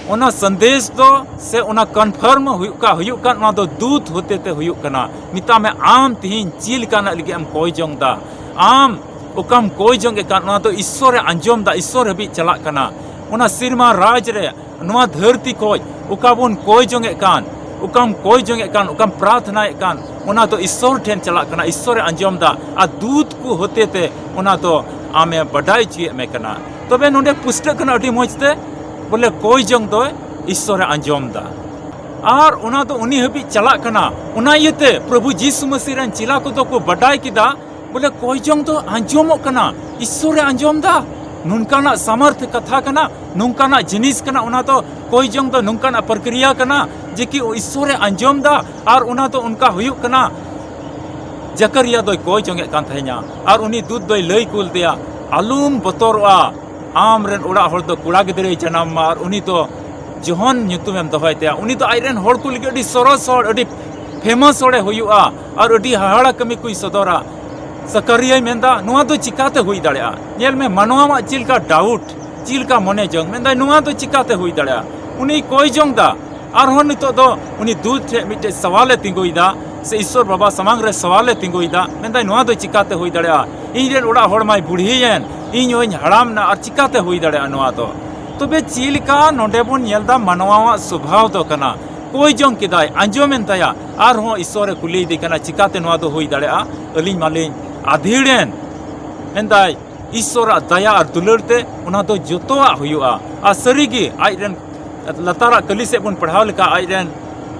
ᱚᱱᱟ ᱥᱟᱸᱫᱮᱥ ᱫᱚ, ᱥᱮ ᱚᱱᱟ confirm ᱦᱩᱭᱩᱜ ᱠᱟ-, ᱦᱩᱭᱩᱜ ᱠᱟᱱ, ᱚᱱᱟ ᱫᱚ ᱫᱩᱛ ᱦᱚᱛᱮᱛᱮ ᱦᱩᱭᱩᱜ ᱠᱟᱱᱟ᱾ ᱢᱮᱛᱟᱜ ᱢᱮ, ᱟᱢ ᱛᱤᱦᱤᱧ ᱪᱮᱫ ᱞᱮᱠᱟᱱᱟᱜ ᱞᱟᱹᱜᱤᱫ ᱮᱢ ᱠᱚᱭ ᱡᱚᱝ ᱫᱟ? ᱟᱢ ᱚᱠᱟᱢ ᱠᱚᱭ ᱡᱚᱝ ᱮᱫ ᱠᱟᱱ, ᱚᱱᱟ ᱫᱚ ᱤᱥᱥᱚᱨᱮ ᱟᱸᱡᱚᱢ ᱫᱟ, ᱤᱥᱥᱚᱨ ᱦᱟᱹᱵᱤᱡ ᱪᱟᱞᱟᱜ ᱠᱟᱱᱟ᱾ ᱚᱱᱟ ᱥᱮᱨᱢᱟ ᱨᱟᱡᱽ ᱨᱮ, ᱱᱚᱣᱟ ᱫᱷᱟᱹᱨᱛᱤ ᱠᱷᱚᱡ ᱚᱠᱟ ᱵᱚᱱ ᱠᱚᱭ ᱡᱚᱝ ᱮᱫ ᱠᱟᱱ, ᱚᱠᱟᱢ ᱠᱚᱭ ᱡᱚᱝ ᱮᱫ ᱠᱟᱱ, ᱚᱠᱟᱢ ᱯᱨᱟᱨᱛᱷᱱᱟᱭᱮᱫ ᱠᱟᱱ, ᱚᱱᱟ ᱫᱚ ᱤᱥᱥᱚᱨ ᱴᱷᱮᱱ ᱪᱟᱞᱟᱜ ᱠᱟᱱᱟ, ᱤᱥᱥᱚᱨᱮ ᱟᱸᱡᱚᱢ ᱫᱟ᱾ ᱟᱨ ᱫᱩᱛ ᱠᱚ ᱦᱚᱛᱮᱛᱮ ᱚᱱᱟ ᱫᱚ ᱟᱢᱮ ᱵᱟᱰᱟᱭ ᱦᱚᱪᱚᱭᱮᱫ ᱢᱮ ᱠᱟᱱᱟ᱾ ᱛᱚᱵᱮ ᱱᱚᱰᱮ ᱯᱩᱥᱴᱟᱹᱜ ᱠᱟᱱᱟ ᱟᱹᱰᱤ ᱢᱚᱡᱽ ᱛᱮ, ᱵᱚᱞᱮ ᱠᱚᱭ ᱡᱚᱝ ᱫᱚ ᱤᱥᱥᱚᱨᱮ ᱟᱸᱡᱚᱢ ᱫᱟ᱾ ᱟᱨ ᱚᱱᱟ ᱫᱚ ᱩᱱᱤ ᱦᱟᱹᱵᱤᱡ ᱪᱟᱞᱟᱜ ᱠᱟᱱᱟ᱾ ᱚᱱᱟ ᱤᱭᱟᱹᱛᱮ ᱯᱨᱚᱵᱷᱩ ᱡᱤᱥᱩ ᱢᱟᱹᱥᱤ ᱨᱮᱱ ᱪᱮᱞᱟ ᱠᱚᱫᱚ ᱠᱚ ᱵᱟᱰᱟᱭ ᱠᱮᱫᱟ, ᱵᱚᱞᱮ ᱠᱚᱭ ᱡᱚᱝ ᱫᱚ ᱟᱸᱡᱚᱢᱚᱜ ᱠᱟᱱᱟ, ᱤᱥᱥᱚᱨᱮ ᱟᱸᱡᱚᱢ ᱫᱟ, ᱱᱚᱝᱠᱟᱱᱟᱜ ᱥᱟᱢᱟᱨᱛᱷ ᱠᱟᱛᱷᱟ ᱠᱟᱱᱟ, ᱱᱚᱝᱠᱟᱱᱟᱜ ᱡᱤᱱᱤᱥ ᱠᱟᱱᱟ, ᱚᱱᱟ ᱫᱚ ᱠᱚᱭ ᱡᱚᱝ ᱫᱚ ᱱᱚᱝᱠᱟᱱᱟᱜ ᱯᱨᱚᱠᱨᱤᱭᱟ ᱠᱟᱱᱟ ᱡᱮ ᱠᱤ ᱤᱥᱥᱚᱨᱮ ᱟᱸᱡᱚᱢ ᱫᱟ ᱟᱨ ᱚᱱᱟ ᱫᱚ ᱚᱱᱠᱟ ᱦᱩᱭᱩᱜ ᱠᱟᱱᱟ᱾ ᱡᱟᱠᱟᱨᱤᱭᱟ ᱫᱚᱭ ᱠᱚᱭ ᱡᱚᱝᱮᱫ ᱠᱟᱱ ᱛᱟᱦᱮᱸᱧᱟ ᱟᱨ ᱩᱱᱤ ᱫᱩᱛ ᱫᱚᱭ ᱞᱟᱹᱭ ᱠᱩᱞ ᱫᱮᱭᱟ, ᱟᱞᱚᱢ ᱵᱚᱛᱚᱨᱚᱜᱼᱟ, ᱟᱢ ᱨᱮᱱ ᱚᱲᱟᱜ ᱦᱚᱲ ᱫᱚ ᱠᱚᱲᱟ ᱜᱤᱫᱽᱨᱟᱹᱭ ᱡᱟᱱᱟᱢ ᱢᱟ ᱟᱨ ᱩᱱᱤ ᱫᱚ ᱡᱚᱦᱚᱱ ᱧᱩᱛᱩᱢᱮᱢ ᱫᱚᱦᱚᱭ ᱛᱟᱭᱟ᱾ ᱩᱱᱤ ᱫᱚ ᱟᱡ ᱨᱮᱱ ᱦᱚᱲ ᱠᱚ ᱞᱟᱹᱜᱤᱫ ᱟᱹᱰᱤ ᱥᱚᱨᱚᱥ ᱦᱚᱲ, ᱟᱹᱰᱤ ᱯᱷᱮᱢᱟᱥ ᱦᱚᱲᱮ ᱦᱩᱭᱩᱜᱼᱟ ᱟᱨ ᱟᱹᱰᱤ ᱦᱟᱦᱟᱲᱟ ᱠᱟᱹᱢᱤ ᱠᱚᱭ ᱥᱚᱫᱚᱨᱟ᱾ ᱥᱟᱠᱟᱨᱤᱭᱟᱭ ᱢᱮᱱᱫᱟ, ᱱᱚᱣᱟ ᱫᱚ ᱪᱤᱠᱟᱛᱮ ᱦᱩᱭ ᱫᱟᱲᱮᱭᱟᱜᱼᱟ? ᱧᱮᱞ ᱢᱮ, ᱢᱟᱱᱣᱟᱣᱟᱜ ᱪᱮᱫ ᱞᱮᱠᱟ ᱰᱟᱣᱩᱴ, ᱪᱮᱫ ᱞᱮᱠᱟ ᱢᱚᱱᱮ ᱡᱚᱝ, ᱢᱮᱱᱫᱟᱭ, ᱱᱚᱣᱟ ᱫᱚ ᱪᱤᱠᱟᱛᱮ ᱦᱩᱭ ᱫᱟᱲᱮᱭᱟᱜᱼᱟ? ᱩᱱᱤᱭ ᱠᱚᱭ ᱡᱚᱝ ᱫᱟ᱾ ᱟᱨᱦᱚᱸ ᱱᱤᱛᱚᱜ ᱫᱚ ᱩᱱᱤ ᱫᱩᱛ ᱴᱷᱮᱱ ᱢᱤᱫᱴᱮᱡ ᱥᱟᱣᱟᱞᱮ ᱛᱤᱸᱜᱩᱭᱮᱫᱟ, ᱥᱮ ᱤᱥᱥᱚᱨ ᱵᱟᱵᱟ ᱥᱟᱢᱟᱝ ᱨᱮ ᱥᱟᱣᱟᱞᱮ ᱛᱤᱸᱜᱩᱭᱮᱫᱟ, ᱢᱮᱱᱫᱟᱭ, ᱱᱚᱣᱟ ᱫᱚ ᱪᱤᱠᱟᱛᱮ ᱦᱩᱭ ᱫᱟᱲᱮᱭᱟᱜᱼᱟ? ᱤᱧ ᱨᱮᱱ ᱚᱲᱟᱜ ᱦᱚᱲ ᱢᱟᱭ ᱵᱩᱲᱦᱤᱭᱮᱱ, ᱤᱧ ᱦᱚᱸᱧ ᱦᱟᱲᱟᱢ ᱱᱟ, ᱟᱨ ᱪᱤᱠᱟᱛᱮ ᱦᱩᱭ ᱫᱟᱲᱮᱭᱟᱜᱼᱟ ᱱᱚᱣᱟ ᱫᱚ? ᱛᱚᱵᱮ ᱪᱮᱫ ᱞᱮᱠᱟ ᱱᱚᱰᱮ ᱵᱚᱱ ᱧᱮᱞ ᱫᱟ, ᱢᱟᱱᱣᱟᱣᱟᱜ ᱥᱚᱵᱷᱟᱣ ᱫᱚ ᱠᱟᱱᱟ, ᱠᱚᱭ ᱡᱚᱝ ᱠᱮᱫᱟᱭ, ᱟᱸᱡᱚᱢᱮᱱ ᱛᱟᱭᱟ, ᱟᱨᱦᱚᱸ ᱤᱥᱥᱚᱨᱮ ᱠᱩᱞᱤᱭᱮᱫᱮ ᱠᱟᱱᱟ, ᱪᱤᱠᱟᱛᱮ ᱱᱚᱣᱟ ᱫᱚ ᱦᱩᱭ ᱫᱟᱲᱮᱭᱟᱜᱼᱟ? ᱟᱹᱞᱤᱧ ᱢᱟᱞᱤᱧ ᱟᱹᱫᱷᱤᱲᱮᱱ, ᱢᱮᱱᱫᱟᱭ, ᱤᱥᱥᱚᱨᱟᱜ ᱫᱟᱭᱟ ᱟᱨ ᱫᱩᱞᱟᱹᱲ ᱛᱮ ᱚᱱᱟ ᱫᱚ ᱡᱚᱛᱚᱣᱟᱜ ᱦᱩᱭᱩᱜᱼᱟ᱾ ᱟᱨ ᱥᱟᱹᱨᱤᱜᱮ ᱟᱡ ᱨᱮᱱ ᱞᱟᱛᱟᱨᱟᱜ ᱠᱟᱹᱞᱤ ᱥᱮᱫ ᱵᱚᱱ ᱯᱟᱲᱦᱟᱣ ᱞᱮᱠᱷᱟᱱ, ᱟᱡ ᱨᱮᱱ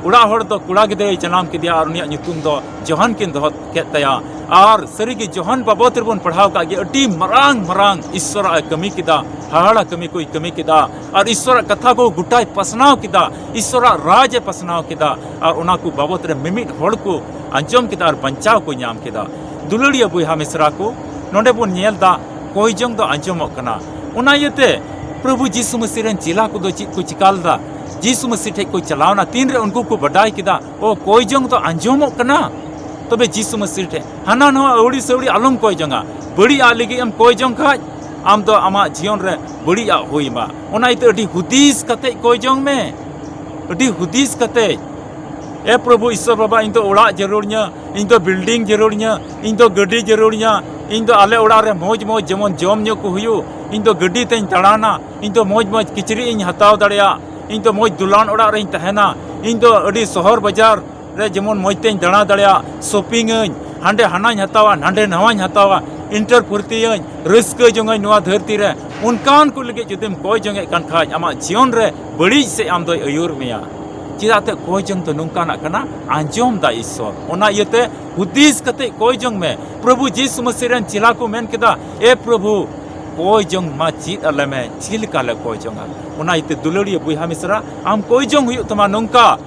ᱚᱲᱟᱜ ᱦᱚᱲ ᱫᱚ ᱠᱚᱲᱟ ᱜᱤᱫᱽᱨᱟᱹᱭ ᱡᱟᱱᱟᱢ ᱠᱮᱫᱮᱭᱟ ᱟᱨ ᱩᱱᱤᱭᱟᱜ ᱧᱩᱛᱩᱢ ᱫᱚ ᱡᱚᱦᱟᱱ ᱠᱤᱱ ᱫᱚᱦᱚ ᱠᱮᱫ ᱛᱟᱭᱟ᱾ ᱟᱨ ᱥᱟᱹᱨᱤᱜᱮ ᱡᱚᱦᱟᱱ ᱵᱟᱵᱚᱫ ᱨᱮᱵᱚᱱ ᱯᱟᱲᱦᱟᱣ ᱠᱟᱜ ᱜᱮ, ᱟᱹᱰᱤ ᱢᱟᱨᱟᱝ ᱢᱟᱨᱟᱝ ᱤᱥᱥᱚᱨᱟᱜ ᱮ ᱠᱟᱹᱢᱤ ᱠᱮᱫᱟ, ᱦᱟᱦᱟᱲᱟ ᱠᱟᱹᱢᱤ ᱠᱚᱭ ᱠᱟᱹᱢᱤ ᱠᱮᱫᱟ᱾ ᱟᱨ ᱤᱥᱥᱚᱨᱟᱜ ᱠᱟᱛᱷᱟ ᱠᱚ ᱜᱚᱴᱟᱭ ᱯᱟᱥᱱᱟᱣ ᱠᱮᱫᱟ, ᱤᱥᱥᱚᱨᱟᱜ ᱨᱟᱡᱽ ᱮ ᱯᱟᱥᱱᱟᱣ ᱠᱮᱫᱟ᱾ ᱟᱨ ᱚᱱᱟ ᱠᱚ ᱵᱟᱵᱚᱫ ᱨᱮ ᱢᱤᱢᱤᱫ ᱦᱚᱲ ᱠᱚ ᱟᱸᱡᱚᱢ ᱠᱮᱫᱟ ᱟᱨ ᱵᱟᱧᱪᱟᱣ ᱠᱚ ᱧᱟᱢ ᱠᱮᱫᱟ᱾ ᱫᱩᱞᱟᱹᱲᱤᱭᱟᱹ ᱵᱚᱭᱦᱟ ᱢᱤᱥᱨᱟ ᱠᱚ, ᱱᱚᱰᱮ ᱵᱚᱱ ᱧᱮᱞ ᱫᱟ, ᱠᱚᱭ ᱡᱚᱝ ᱫᱚ ᱟᱸᱡᱚᱢᱚᱜ ᱠᱟᱱᱟ᱾ ᱚᱱᱟ ᱤᱭᱟᱹᱛᱮ ᱯᱨᱚᱵᱷᱩ ᱡᱤᱥᱩ ᱢᱟᱹᱥᱤ ᱨᱮᱱ ᱪᱮᱞᱟ ᱠᱚᱫᱚ ᱪᱮᱫ ᱠᱚ ᱪᱤᱠᱟ ᱞᱮᱫᱟ? ᱡᱤᱥᱩ ᱢᱟᱹᱥᱤ ᱴᱷᱮᱡ ᱠᱚ ᱪᱟᱞᱟᱣᱱᱟ᱾ ᱛᱤᱱᱨᱮ ᱩᱱᱠᱩ ᱠᱚ ᱵᱟᱰᱟᱭ ᱠᱮᱫᱟ, ᱚ, ᱠᱚᱭ ᱡᱚᱝ ᱫᱚ ᱟᱸᱡᱚᱢᱚᱜ ᱠᱟᱱᱟ, ᱛᱚᱵᱮ ᱡᱤᱥᱩ ᱢᱟᱹᱥᱤ ᱴᱷᱮᱡ ᱦᱟᱱᱟ ᱱᱟᱣᱟ ᱟᱹᱣᱲᱤ ᱥᱟᱹᱣᱲᱤ ᱟᱞᱚᱢ ᱠᱚᱭ ᱡᱚᱝᱟ᱾ ᱵᱟᱹᱲᱤᱡ ᱟᱜ ᱞᱟᱹᱜᱤᱫ ᱮᱢ ᱠᱚᱭ ᱡᱚᱝ ᱠᱷᱟᱡ, ᱟᱢ ᱫᱚ ᱟᱢᱟᱜ ᱡᱤᱭᱚᱱ ᱨᱮ ᱵᱟᱹᱲᱤᱡ ᱟᱜ ᱦᱩᱭ ᱟᱢᱟ᱾ ᱚᱱᱟ ᱤᱭᱟᱹᱛᱮ ᱟᱹᱰᱤ ᱦᱩᱫᱤᱥ ᱠᱟᱛᱮ ᱠᱚᱭ ᱡᱚᱝ ᱢᱮ, ᱟᱹᱰᱤ ᱦᱩᱫᱤᱥ ᱠᱟᱛᱮ᱾ ᱮ ᱯᱨᱚᱵᱷᱩ ᱤᱥᱥᱚᱨ ᱵᱟᱵᱟ, ᱤᱧ ᱫᱚ ᱚᱲᱟᱜ ᱡᱟᱹᱨᱩᱲ ᱤᱧᱟᱹ, ᱤᱧ ᱫᱚ building ᱡᱟᱹᱨᱩᱲ ᱤᱧᱟᱹ, ᱤᱧ ᱫᱚ ᱜᱟᱹᱰᱤ ᱡᱟᱹᱨᱩᱲ ᱤᱧᱟᱹ, ᱤᱧ ᱫᱚ ᱟᱞᱮ ᱚᱲᱟᱜ ᱨᱮ ᱢᱚᱡᱽ ᱢᱚᱡᱽ ᱡᱮᱢᱚᱱ ᱡᱚᱢ ᱧᱩ ᱠᱚ ᱦᱩᱭᱩᱜ, ᱤᱧ ᱫᱚ ᱜᱟᱹᱰᱤ ᱛᱮᱧ ᱫᱟᱬᱟᱱᱟ, ᱤᱧ ᱫᱚ ᱢᱚᱡᱽ ᱢᱚᱡᱽ ᱠᱤᱪᱨᱤᱡ ᱤᱧ ᱦᱟᱛᱟᱣ ᱫᱟᱲᱮᱭᱟᱜ, ᱤᱧ ᱫᱚ ᱢᱚᱡᱽ ᱫᱚᱞᱟᱱ ᱚᱲᱟᱜ ᱨᱮᱧ ᱛᱟᱦᱮᱱᱟ, ᱤᱧ ᱫᱚ ᱟᱹᱰᱤ ᱥᱚᱦᱚᱨ ᱵᱟᱡᱟᱨ ᱨᱮ ᱡᱮᱢᱚᱱ ᱢᱚᱡᱽ ᱛᱮᱧ ᱫᱟᱬᱟ ᱫᱟᱲᱮᱭᱟᱜ, shopping ᱟᱹᱧ, ᱦᱟᱸᱰᱮ ᱦᱟᱱᱟᱧ ᱦᱟᱛᱟᱣᱟ, ᱱᱟᱸᱰᱮ ᱱᱟᱣᱟᱧ ᱦᱟᱛᱟᱣᱟ, ᱤᱱᱴᱟᱨ ᱯᱷᱩᱨᱛᱤᱭᱟᱹᱧ, ᱨᱟᱹᱥᱠᱟᱹ ᱡᱚᱝᱟᱹᱧ ᱱᱚᱣᱟ ᱫᱷᱟᱹᱨᱛᱤ ᱨᱮ᱾ ᱚᱱᱠᱟᱱ ᱠᱚ ᱞᱟᱹᱜᱤᱫ ᱡᱩᱫᱤᱢ ᱠᱚᱭ ᱡᱚᱝᱮᱫ ᱠᱟᱱ ᱠᱷᱟᱡ, ᱟᱢᱟᱜ ᱡᱤᱭᱚᱱ ᱨᱮ ᱵᱟᱹᱲᱤᱡ ᱥᱮᱫ ᱟᱢ ᱫᱚᱭ ᱟᱹᱭᱩᱨ ᱢᱮᱭᱟ᱾ ᱪᱮᱫᱟᱜ ᱛᱮ ᱠᱚᱭ ᱡᱚᱝ ᱫᱚ ᱱᱚᱝᱠᱟᱱᱟᱜ ᱠᱟᱱᱟ, ᱟᱸᱡᱚᱢ ᱫᱟ ᱤᱥᱥᱚᱨ᱾ ᱚᱱᱟ ᱤᱭᱟᱹᱛᱮ ᱦᱩᱫᱤᱥ ᱠᱟᱛᱮ ᱠᱚᱭ ᱡᱚᱝ ᱢᱮ᱾ ᱯᱨᱚᱵᱷᱩ ᱡᱤᱥᱩ ᱢᱟᱹᱥᱤ ᱨᱮᱱ ᱪᱮᱞᱟ ᱠᱚ ᱢᱮᱱ ᱠᱮᱫᱟ, "ᱮ ᱯᱨᱚᱵᱷᱩ, ᱠᱚᱭ ᱡᱚᱝ ᱢᱟ ᱪᱮᱫ ᱟᱞᱮ ᱢᱮ, ᱪᱮᱫ ᱞᱮᱠᱟ ᱞᱮ ᱠᱚᱭ ᱡᱚᱝᱟ?" ᱚᱱᱟ ᱤᱭᱟᱹᱛᱮ ᱫᱩᱞᱟᱹᱲᱤᱭᱟᱹ ᱵᱚᱭᱦᱟ ᱢᱤᱥᱨᱟ, ᱟᱢ ᱠᱚᱭ ᱡᱚᱝ ᱦᱩᱭᱩᱜ ᱛᱟᱢᱟ ᱱᱚᱝᱠᱟ,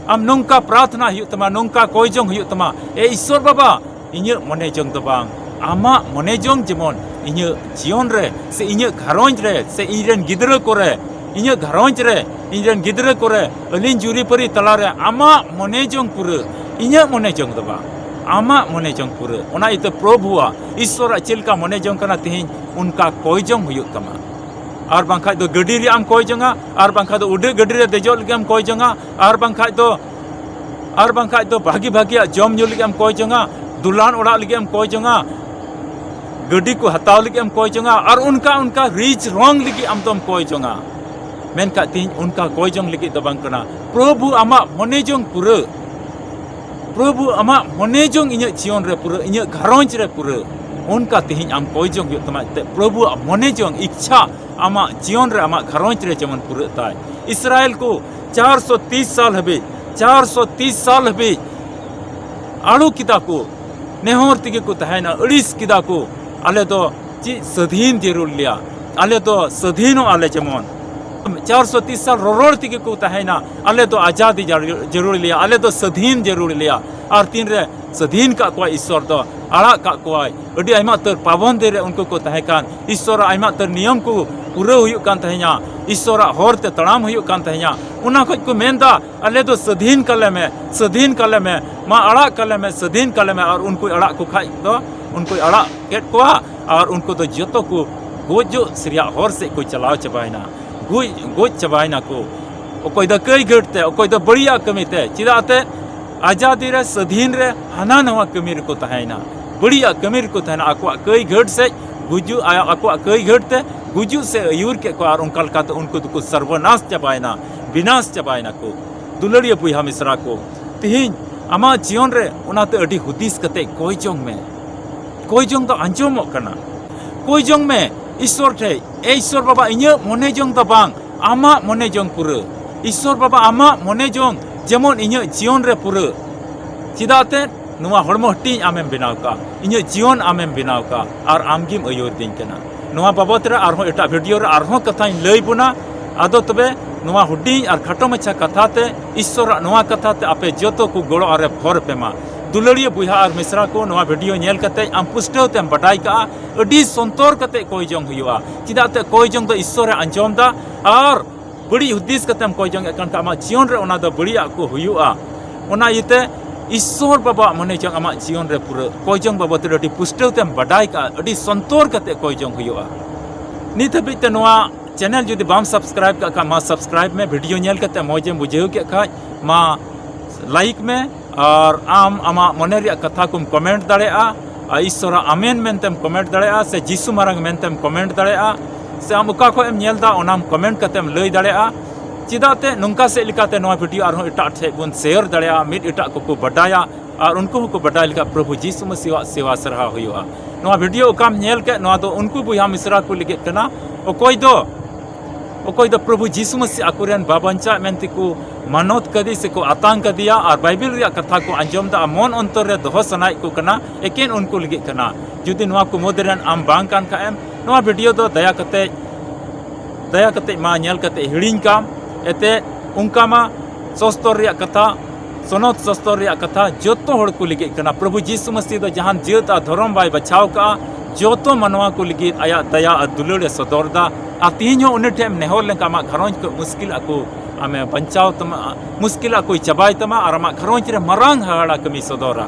ᱟᱢ ᱱᱚᱝᱠᱟ ᱯᱨᱟᱨᱛᱷᱱᱟ ᱦᱩᱭᱩᱜ ᱛᱟᱢᱟ, ᱱᱚᱝᱠᱟ ᱠᱚᱭ ᱡᱚᱝ ᱦᱩᱭᱩᱜ ᱛᱟᱢᱟ, "ᱮ ᱤᱥᱥᱚᱨ ᱵᱟᱵᱟ, ᱤᱧᱟᱹᱜ ᱢᱚᱱᱮ ᱡᱚᱝ ᱫᱚ ᱵᱟᱝ, ᱟᱢᱟᱜ ᱢᱚᱱᱮ ᱡᱚᱝ ᱡᱮᱢᱚᱱ ᱤᱧᱟᱹᱜ ᱡᱤᱭᱚᱱ ᱨᱮ ᱥᱮ ᱤᱧᱟᱹᱜ ᱜᱷᱟᱨᱚᱸᱡᱽ ᱨᱮ ᱥᱮ ᱤᱧ ᱨᱮᱱ ᱜᱤᱫᱽᱨᱟᱹ ᱠᱚᱨᱮ, ᱤᱧᱟᱹᱜ ᱜᱷᱟᱨᱚᱸᱡᱽ ᱨᱮ, ᱤᱧ ᱨᱮᱱ ᱜᱤᱫᱽᱨᱟᱹ ᱠᱚᱨᱮ, ᱟᱹᱞᱤᱧ ᱡᱩᱨᱤᱯᱟᱹᱨᱤ ᱛᱟᱞᱟᱨᱮ ᱟᱢᱟᱜ ᱢᱚᱱᱮ ᱡᱚᱝ ᱯᱩᱨᱟᱹ, ᱤᱧᱟᱹᱜ ᱢᱚᱱᱮ ᱡᱚᱝ ᱫᱚ ᱵᱟᱝ, ᱟᱢᱟᱜ ᱢᱚᱱᱮ ᱡᱚᱝ ᱯᱩᱨᱟᱹ᱾" ᱚᱱᱟ ᱤᱭᱟᱹᱛᱮ ᱯᱨᱚᱵᱷᱩᱣᱟᱜ, ᱤᱥᱥᱚᱨᱟᱜ ᱪᱮᱫ ᱞᱮᱠᱟ ᱢᱚᱱᱮ ᱡᱚᱝ ᱠᱟᱱᱟ ᱛᱮᱦᱮᱧ, ᱚᱱᱠᱟ ᱠᱚᱭ ᱡᱚᱝ ᱦᱩᱭᱩᱜ ᱛᱟᱢᱟ᱾ ᱟᱨ ᱵᱟᱝᱠᱷᱟᱡ ᱫᱚ ᱜᱟᱹᱰᱤ ᱨᱮᱭᱟᱜ ᱮᱢ ᱠᱚᱭ ᱡᱚᱝᱟ, ᱟᱨ ᱵᱟᱝᱠᱷᱟᱡ ᱫᱚ ᱩᱰᱟᱹᱜ ᱜᱟᱹᱰᱤ ᱨᱮ ᱫᱮᱡᱚᱜ ᱞᱟᱹᱜᱤᱫ ᱮᱢ ᱠᱚᱭ ᱡᱚᱝᱟ, ᱟᱨ ᱵᱟᱝᱠᱷᱟᱡ ᱫᱚ, ᱟᱨ ᱵᱟᱝᱠᱷᱟᱡ ᱫᱚ ᱵᱷᱟᱹᱜᱤ ᱵᱷᱟᱹᱜᱤᱭᱟᱜ ᱡᱚᱢ ᱧᱩ ᱞᱟᱹᱜᱤᱫ ᱮᱢ ᱠᱚᱭ ᱡᱚᱝᱟ, ᱫᱩᱞᱟᱱ ᱚᱲᱟᱜ ᱞᱟᱹᱜᱤᱫ ᱮᱢ ᱠᱚᱭ ᱡᱚᱝᱟ, ᱜᱟᱹᱰᱤ ᱠᱚ ᱦᱟᱛᱟᱣ ᱞᱟᱹᱜᱤᱫ ᱮᱢ ᱠᱚᱭ ᱡᱚᱝᱟ, ᱟᱨ ᱚᱱᱠᱟ ᱚᱱᱠᱟ ᱨᱤᱪ ᱨᱚᱝ ᱞᱟᱹᱜᱤᱫ ᱟᱢ ᱫᱚᱢ ᱠᱚᱭ ᱡᱚᱝᱟ᱾ ᱢᱮᱱᱠᱷᱟᱡ ᱛᱮᱦᱮᱧ ᱚᱱᱠᱟ ᱠᱚᱭ ᱡᱚᱝ ᱞᱟᱹᱜᱤᱫ ᱫᱚ ᱵᱟᱝ ᱠᱟᱱᱟ᱾ ᱯᱨᱚᱵᱷᱩ ᱟᱢᱟᱜ ᱢᱚᱱᱮ ᱡᱚᱝ ᱯᱩᱨᱟᱹ, ᱯᱨᱚᱵᱷᱩ ᱟᱢᱟᱜ ᱢᱚᱱᱮ ᱡᱚᱝ ᱤᱧᱟᱹᱜ ᱡᱤᱭᱚᱱ ᱨᱮ ᱯᱩᱨᱟᱹ, ᱤᱧᱟᱹᱜ ᱜᱷᱟᱨᱚᱸᱡᱽ ᱨᱮ ᱯᱩᱨᱟᱹ, ᱚᱱᱠᱟ ᱛᱮᱦᱮᱧ ᱟᱢ ᱠᱚᱭ ᱡᱚᱝ ᱦᱩᱭᱩᱜ ᱛᱟᱢᱟ᱾ ᱮᱱᱛᱮᱫ ᱯᱨᱚᱵᱷᱩᱣᱟᱜ ᱢᱚᱱᱮ ᱡᱚᱝ ᱤᱪᱪᱷᱟ ᱟᱢᱟᱜ ᱡᱤᱭᱚᱱ ᱨᱮ, ᱟᱢᱟᱜ ᱜᱷᱟᱨᱚᱸᱡᱽ ᱨᱮ ᱡᱮᱢᱚᱱ ᱯᱩᱨᱟᱹᱜ ᱛᱟᱭ᱾ ᱤᱥᱨᱟᱭᱮᱞ ᱠᱚ ᱪᱟᱨᱥᱚ ᱛᱤᱥ ᱥᱟᱞ ᱦᱟᱹᱵᱤᱡ, ᱪᱟᱨᱥᱚ ᱛᱤᱥ ᱥᱟᱞ ᱦᱟᱹᱵᱤᱡ ᱟᱹᱲᱩ ᱠᱮᱫᱟ ᱠᱚ, ᱱᱮᱦᱚᱨ ᱛᱮᱜᱮ ᱠᱚ ᱛᱟᱦᱮᱸᱭᱮᱱᱟ, ᱟᱹᱲᱤᱥ ᱠᱮᱫᱟ ᱠᱚ, "ᱟᱞᱮ ᱫᱚ ᱪᱮᱫ ᱥᱟᱹᱫᱷᱤᱱ ᱡᱟᱹᱨᱩᱲ ᱞᱮᱭᱟ, ᱟᱞᱮ ᱫᱚ ᱥᱟᱹᱫᱷᱤᱱᱚᱜ ᱟᱞᱮ ᱡᱮᱢᱚᱱ᱾" ᱪᱟᱨᱥᱚ ᱛᱤᱥ ᱥᱟᱞ ᱨᱚᱨᱚᱲ ᱛᱮᱜᱮ ᱠᱚ ᱛᱟᱦᱮᱸᱭᱮᱱᱟ, "ᱟᱞᱮ ᱫᱚ ᱟᱡᱟᱫᱤ ᱡᱟᱹᱨᱩᱲ ᱞᱮᱭᱟ, ᱟᱞᱮ ᱫᱚ ᱥᱟᱹᱫᱷᱤᱱ ᱡᱟᱹᱨᱩᱲ ᱞᱮᱭᱟ᱾" ᱟᱨ ᱛᱤᱱᱨᱮ ᱥᱟᱹᱫᱷᱤᱱ ᱠᱟᱜ ᱠᱚᱣᱟᱭ ᱤᱥᱥᱚᱨ ᱫᱚ, ᱟᱲᱟᱜ ᱠᱟᱜ ᱠᱚᱣᱟᱭ᱾ ᱟᱹᱰᱤ ᱟᱭᱢᱟ ᱩᱛᱟᱹᱨ ᱯᱟᱵᱚᱱᱫᱤ ᱨᱮ ᱩᱱᱠᱩ ᱠᱚ ᱛᱟᱦᱮᱸ ᱠᱟᱱ, ᱤᱥᱥᱚᱨᱟᱜ ᱟᱭᱢᱟ ᱩᱛᱟᱹᱨ ᱱᱤᱭᱚᱢ ᱠᱚ ᱯᱩᱨᱟᱹᱣ ᱦᱩᱭᱩᱜ ᱠᱟᱱ ᱛᱟᱦᱮᱸᱧᱟ, ᱤᱥᱥᱚᱨᱟᱜ ᱦᱚᱨ ᱛᱮ ᱛᱟᱲᱟᱢ ᱦᱩᱭᱩᱜ ᱠᱟᱱ ᱛᱟᱦᱮᱸᱧᱟ᱾ ᱚᱱᱟ ᱠᱷᱚᱡ ᱠᱚ ᱢᱮᱱᱫᱟ, "ᱟᱞᱮ ᱫᱚ ᱥᱟᱹᱫᱷᱤᱱ ᱠᱟᱞᱮ ᱢᱮ, ᱥᱟᱹᱫᱷᱤᱱ ᱠᱟᱞᱮ ᱢᱮ, ᱢᱟ ᱟᱲᱟᱜ ᱠᱟᱞᱮ ᱢᱮ, ᱥᱟᱹᱫᱷᱤᱱ ᱠᱟᱞᱮ ᱢᱮ᱾" ᱟᱨ ᱩᱱᱠᱩᱭ ᱟᱲᱟᱜ ᱠᱚ ᱠᱷᱟᱡ ᱫᱚ, ᱩᱱᱠᱩᱭ ᱟᱲᱟᱜ ᱠᱮᱫ ᱠᱚᱣᱟ ᱟᱨ ᱩᱱᱠᱩ ᱫᱚ ᱡᱚᱛᱚ ᱠᱚ ᱜᱚᱡᱚᱜ ᱥᱮ ᱨᱮᱭᱟᱜ ᱦᱚᱨ ᱥᱮᱫ ᱠᱚ ᱪᱟᱞᱟᱣ ᱪᱟᱵᱟᱭᱮᱱᱟ, ᱜᱚᱡ, ᱜᱚᱡ ᱪᱟᱵᱟᱭᱮᱱᱟ ᱠᱚ᱾ ᱚᱠᱚᱭ ᱫᱚ ᱠᱟᱹᱭ ᱜᱷᱟᱹᱴ ᱛᱮ, ᱚᱠᱚᱭ ᱫᱚ ᱵᱟᱹᱲᱤᱡᱟᱜ ᱠᱟᱹᱢᱤ ᱛᱮ, ᱪᱮᱫᱟᱜ ᱛᱮ ᱟᱡᱟᱫᱤ ᱨᱮ, ᱥᱟᱹᱫᱷᱤᱱ ᱨᱮ ᱦᱟᱱᱟ ᱱᱟᱣᱟ ᱠᱟᱹᱢᱤ ᱨᱮᱠᱚ ᱛᱟᱦᱮᱸᱭᱮᱱᱟ, ᱵᱟᱹᱲᱤᱡᱟᱜ ᱠᱟᱹᱢᱤ ᱨᱮᱠᱚ ᱛᱟᱦᱮᱸᱱᱟ, ᱟᱠᱚᱣᱟᱜ ᱠᱟᱹᱭ ᱜᱷᱟᱹᱴ ᱥᱮᱫ ᱜᱩᱡᱩᱜ, ᱟᱠᱚᱣᱟᱜ ᱠᱟᱹᱭ ᱜᱷᱟᱹᱴ ᱛᱮ ᱜᱩᱡᱩᱜ ᱥᱮ ᱟᱹᱭᱩᱨ ᱠᱮᱫ ᱠᱚᱣᱟ, ᱟᱨ ᱚᱱᱠᱟ ᱞᱮᱠᱟᱛᱮ ᱩᱱᱠᱩ ᱫᱚᱠᱚ ᱥᱚᱨᱵᱚᱱᱟᱥ ᱪᱟᱵᱟᱭᱮᱱᱟ, ᱵᱤᱱᱟᱥ ᱪᱟᱵᱟᱭᱮᱱᱟ ᱠᱚ᱾ ᱫᱩᱞᱟᱹᱲᱤᱭᱟᱹ ᱵᱚᱭᱦᱟ ᱢᱤᱥᱨᱟ ᱠᱚ, ᱛᱤᱦᱤᱧ ᱟᱢᱟᱜ ᱡᱤᱭᱚᱱ ᱨᱮ ᱚᱱᱟᱛᱮ ᱟᱹᱰᱤ ᱦᱩᱫᱤᱥ ᱠᱟᱛᱮ ᱠᱚᱭ ᱡᱚᱝ ᱢᱮ᱾ ᱠᱚᱭ ᱡᱚᱝ ᱫᱚ ᱟᱸᱡᱚᱢᱚᱜ ᱠᱟᱱᱟ᱾ ᱠᱚᱭ ᱡᱚᱝ ᱢᱮ ᱤᱥᱥᱚᱨ ᱴᱷᱮᱡ, "ᱮ ᱤᱥᱥᱚᱨ ᱵᱟᱵᱟ, ᱤᱧᱟᱹᱜ ᱢᱚᱱᱮ ᱡᱚᱝ ᱫᱚ ᱵᱟᱝ, ᱟᱢᱟᱜ ᱢᱚᱱᱮ ᱡᱚᱝ ᱯᱩᱨᱟᱹ, ᱤᱥᱥᱚᱨ ᱵᱟᱵᱟ, ᱟᱢᱟᱜ ᱢᱚᱱᱮ ᱡᱚᱝ ᱡᱮᱢᱚᱱ ᱤᱧᱟᱹᱜ ᱡᱤᱭᱚᱱ ᱨᱮ ᱯᱩᱨᱟᱹᱜ᱾ ᱪᱮᱫᱟᱜ ᱛᱮ ᱱᱚᱣᱟ ᱦᱚᱲᱢᱚ ᱦᱟᱹᱴᱤᱧ ᱟᱢᱮᱢ ᱵᱮᱱᱟᱣ ᱠᱟᱜᱼᱟ, ᱤᱧᱟᱹᱜ ᱡᱤᱭᱚᱱ ᱟᱢᱮᱢ ᱵᱮᱱᱟᱣ ᱠᱟᱜᱼᱟ, ᱟᱨ ᱟᱢ ᱜᱮᱢ ᱟᱹᱭᱩᱨᱫᱤᱧ ᱠᱟᱱᱟ᱾ ᱱᱚᱣᱟ ᱵᱟᱵᱚᱫ ᱨᱮ ᱟᱨᱦᱚᱸ ᱮᱴᱟᱜ ᱵᱷᱤᱰᱤᱭᱳ ᱨᱮ ᱟᱨᱦᱚᱸ ᱠᱟᱛᱷᱟᱧ ᱞᱟᱹᱭ ᱵᱚᱱᱟ᱾ ᱟᱫᱚ ᱛᱚᱵᱮ ᱱᱚᱣᱟ ᱦᱩᱰᱤᱧ ᱟᱨ ᱠᱷᱟᱴᱚ ᱢᱟᱪᱷᱟ ᱠᱟᱛᱷᱟ ᱛᱮ ᱤᱥᱥᱚᱨᱟᱜ ᱱᱚᱣᱟ ᱠᱟᱛᱷᱟ ᱛᱮ ᱟᱯᱮ ᱡᱚᱛᱚ ᱠᱚ ᱜᱚᱲᱚ ᱟᱨᱮ ᱵᱷᱚᱨ ᱯᱮ ᱢᱟ᱾ ᱫᱩᱞᱟᱹᱲᱤᱭᱟᱹ ᱵᱚᱭᱦᱟ ᱟᱨ ᱢᱤᱥᱨᱟ ᱠᱚ, ᱱᱚᱣᱟ ᱵᱷᱤᱰᱤᱭᱳ ᱧᱮᱞ ᱠᱟᱛᱮ ᱟᱢ ᱯᱩᱥᱴᱟᱹᱣ ᱛᱮᱢ ᱵᱟᱰᱟᱭ ᱠᱟᱜᱼᱟ, ᱟᱹᱰᱤ ᱥᱚᱱᱛᱚᱨ ᱠᱟᱛᱮ ᱠᱚᱭ ᱡᱚᱝ ᱦᱩᱭᱩᱜᱼᱟ᱾ ᱪᱮᱫᱟᱜ ᱛᱮ ᱠᱚᱭ ᱡᱚᱝ ᱫᱚ ᱤᱥᱥᱚᱨᱮ ᱟᱸᱡᱚᱢ ᱫᱟ, ᱟᱨ ᱵᱟᱹᱲᱤᱡ ᱦᱩᱫᱤᱥ ᱠᱟᱛᱮᱢ ᱠᱚᱭ ᱡᱚᱝ ᱮᱫ ᱠᱟᱱ ᱠᱷᱟᱱ ᱟᱢᱟᱜ ᱡᱤᱭᱚᱱ ᱨᱮ ᱚᱱᱟ ᱫᱚ ᱵᱟᱹᱲᱤᱡᱟᱜ ᱠᱚ ᱦᱩᱭᱩᱜᱼᱟ᱾ ᱚᱱᱟ ᱤᱭᱟᱹᱛᱮ ᱤᱥᱥᱚᱨ ᱵᱟᱵᱟᱣᱟᱜ ᱢᱚᱱᱮ ᱡᱚᱝ ᱟᱢᱟᱜ ᱡᱤᱭᱚᱱ ᱨᱮ ᱯᱩᱨᱟᱹ ᱠᱚᱭ ᱡᱚᱝ ᱵᱟᱵᱚᱫ ᱨᱮ ᱟᱹᱰᱤ ᱯᱩᱥᱴᱟᱹᱣ ᱛᱮᱢ ᱵᱟᱰᱟᱭ ᱠᱟᱜᱼᱟ, ᱟᱹᱰᱤ ᱥᱚᱱᱛᱚᱨ ᱠᱟᱛᱮ ᱠᱚᱭ ᱡᱚᱝ ᱦᱩᱭᱩᱜᱼᱟ᱾ ᱱᱤᱛ ᱦᱟᱹᱵᱤᱡ ᱛᱮ ᱱᱚᱣᱟ ᱪᱮᱱᱮᱞ ᱡᱩᱫᱤ ᱵᱟᱢ ᱥᱟᱵᱥᱠᱨᱟᱭᱤᱵ ᱠᱟᱜ ᱠᱷᱟᱱ ᱢᱟ ᱥᱟᱵᱥᱠᱨᱟᱭᱤᱵ ᱢᱮ, ᱵᱷᱤᱰᱤᱭᱳ ᱧᱮᱞ ᱠᱟᱛᱮ ᱢᱚᱡᱽ ᱮᱢ ᱵᱩᱡᱷᱟᱹᱣ ᱠᱮᱫ ᱠᱷᱟᱱ ᱢᱟ ᱞᱟᱭᱤᱠ ᱢᱮ, ᱟᱨ ᱟᱢ ᱟᱢᱟᱜ ᱢᱚᱱᱮ ᱨᱮᱭᱟᱜ ᱠᱟᱛᱷᱟ ᱠᱚᱢ ᱠᱚᱢᱮᱱᱴ ᱫᱟᱲᱮᱭᱟᱜᱼᱟ, ᱟᱨ ᱤᱥᱥᱚᱨᱟᱜ ᱟᱢᱮᱱ ᱢᱮᱱᱛᱮᱢ ᱠᱚᱢᱮᱱᱴ ᱫᱟᱲᱮᱭᱟᱜᱼᱟ, ᱥᱮ ᱡᱤᱥᱩ ᱢᱟᱨᱟᱝ ᱢᱮᱱᱛᱮᱢ ᱠᱚᱢᱮᱱᱴ ᱫᱟᱲᱮᱭᱟᱜᱼᱟ, ᱥᱮ ᱟᱢ ᱚᱠᱟ ᱠᱷᱚᱱ ᱮᱢ ᱧᱮᱞ ᱮᱫᱟ ᱚᱱᱟᱢ ᱠᱚᱢᱮᱱᱴ ᱠᱟᱛᱮᱢ ᱞᱟᱹᱭ ᱫᱟᱲᱮᱭᱟᱜᱼᱟ᱾ ᱪᱮᱫᱟᱜ ᱛᱮ ᱱᱚᱝᱠᱟ ᱥᱮᱫ ᱞᱮᱠᱟᱛᱮ ᱱᱚᱣᱟ ᱵᱷᱤᱰᱤᱭᱳ ᱟᱨᱦᱚᱸ ᱮᱴᱟᱜ ᱴᱷᱮᱱ ᱵᱚᱱ ᱥᱮᱭᱟᱨ ᱫᱟᱲᱮᱭᱟᱜᱼᱟ, ᱢᱤᱫ ᱮᱴᱟᱜ ᱠᱚᱠᱚ ᱵᱟᱰᱟᱭᱟ, ᱟᱨ ᱩᱱᱠᱩ ᱦᱚᱸᱠᱚ ᱵᱟᱰᱟᱭ ᱞᱮᱠᱟ ᱯᱨᱚᱵᱷᱩ ᱡᱤᱥᱩ ᱢᱟᱹᱥᱤᱦᱟᱜ ᱥᱮᱵᱟ ᱥᱟᱨᱦᱟᱣ ᱦᱩᱭᱩᱜᱼᱟ᱾ ᱱᱚᱣᱟ ᱵᱷᱤᱰᱤᱭᱳ ᱚᱠᱟᱢ ᱧᱮᱞ ᱠᱮᱫ, ᱱᱚᱣᱟ ᱫᱚ ᱩᱱᱠᱩ ᱵᱚᱭᱦᱟ ᱢᱤᱥᱨᱟ ᱠᱚ ᱞᱟᱹᱜᱤᱫ ᱠᱟᱱᱟ, ᱚᱠᱚᱭ ᱫᱚ ᱚᱠᱚᱭ ᱫᱚ ᱯᱨᱚᱵᱷᱩ ᱡᱤᱥᱩ ᱢᱟᱹᱥᱤ ᱟᱠᱚᱨᱮᱱ ᱵᱟᱵᱟᱧᱪᱟᱜ ᱢᱮᱱᱛᱮ ᱠᱚ ᱢᱟᱱᱚᱛ ᱠᱟᱫᱮ ᱥᱮ ᱠᱚ ᱟᱛᱟᱝ ᱠᱟᱫᱮᱭᱟ, ᱟᱨ ᱵᱟᱭᱵᱮᱞ ᱨᱮᱭᱟᱜ ᱠᱟᱛᱷᱟ ᱠᱚ ᱟᱸᱡᱚᱢ ᱫᱟ, ᱟᱨ ᱢᱚᱱ ᱚᱱᱛᱚᱨ ᱨᱮ ᱫᱚᱦᱚ ᱥᱟᱱᱟᱭᱮᱫ ᱠᱚ ᱠᱟᱱᱟ, ᱮᱠᱮᱱ ᱩᱱᱠᱩ ᱞᱟᱹᱜᱤᱫ ᱠᱟᱱᱟ᱾ ᱡᱩᱫᱤ ᱱᱚᱣᱟ ᱠᱚ ᱢᱩᱫᱽ ᱨᱮᱱ ᱟᱢ ᱵᱟᱝ ᱠᱟᱱ ᱠᱷᱟᱡ ᱮᱢ, ᱱᱚᱣᱟ ᱵᱷᱤᱰᱤᱭᱳ ᱫᱚ ᱫᱟᱭᱟ ᱠᱟᱛᱮ, ᱫᱟᱭᱟ ᱠᱟᱛᱮ ᱢᱟ ᱧᱮᱞ ᱠᱟᱛᱮ ᱦᱤᱲᱤᱧ ᱠᱟᱢ᱾ ᱮᱛᱮ ᱚᱱᱠᱟ ᱢᱟ ᱥᱚᱥᱛᱚᱨ ᱨᱮᱭᱟᱜ ᱠᱟᱛᱷᱟ, ᱥᱚᱱᱚᱛ ᱥᱚᱥᱛᱚᱨ ᱨᱮᱭᱟᱜ ᱠᱟᱛᱷᱟ ᱡᱚᱛᱚ ᱦᱚᱲ ᱠᱚ ᱞᱟᱹᱜᱤᱫ ᱠᱟᱱᱟ᱾ ᱯᱨᱚᱵᱷᱩ ᱡᱤᱥᱩ ᱢᱟᱹᱥᱤ ᱫᱚ ᱡᱟᱦᱟᱱ ᱡᱟᱹᱛ ᱟᱨ ᱫᱷᱚᱨᱚᱢ ᱵᱟᱭ ᱵᱟᱪᱷᱟᱣ ᱠᱟᱜᱼᱟ, ᱡᱚᱛᱚ ᱢᱟᱱᱣᱟ ᱠᱚ ᱞᱟᱹᱜᱤᱫ ᱟᱭᱟᱜ ᱫᱟᱭᱟ ᱟᱨ ᱫᱩᱞᱟᱹᱲ ᱮ ᱥᱚᱫᱚᱨ ᱫᱟ᱾ ᱟᱨ ᱛᱤᱦᱤᱧ ᱦᱚᱸ ᱩᱱᱤ ᱴᱷᱮᱱ ᱮᱢ ᱱᱮᱦᱚᱨ ᱞᱮᱱᱠᱷᱟᱱ ᱟᱢᱟᱜ ᱜᱷᱟᱨᱚᱸᱡᱽ ᱠᱚ ᱢᱩᱥᱠᱤᱞ ᱟᱠᱚ, ᱟᱢᱮ ᱵᱟᱧᱪᱟᱣ ᱛᱟᱢᱟ, ᱢᱩᱥᱠᱤᱞ ᱟᱠᱚᱭ ᱪᱟᱵᱟᱭ ᱛᱟᱢᱟ, ᱟᱨ ᱟᱢᱟᱜ ᱜᱷᱟᱨᱚᱸᱡᱽ ᱨᱮ ᱢᱟᱨᱟᱝ ᱦᱟᱦᱟᱲᱟ ᱠᱟᱹᱢᱤ ᱥᱚᱫᱚᱨᱟ᱾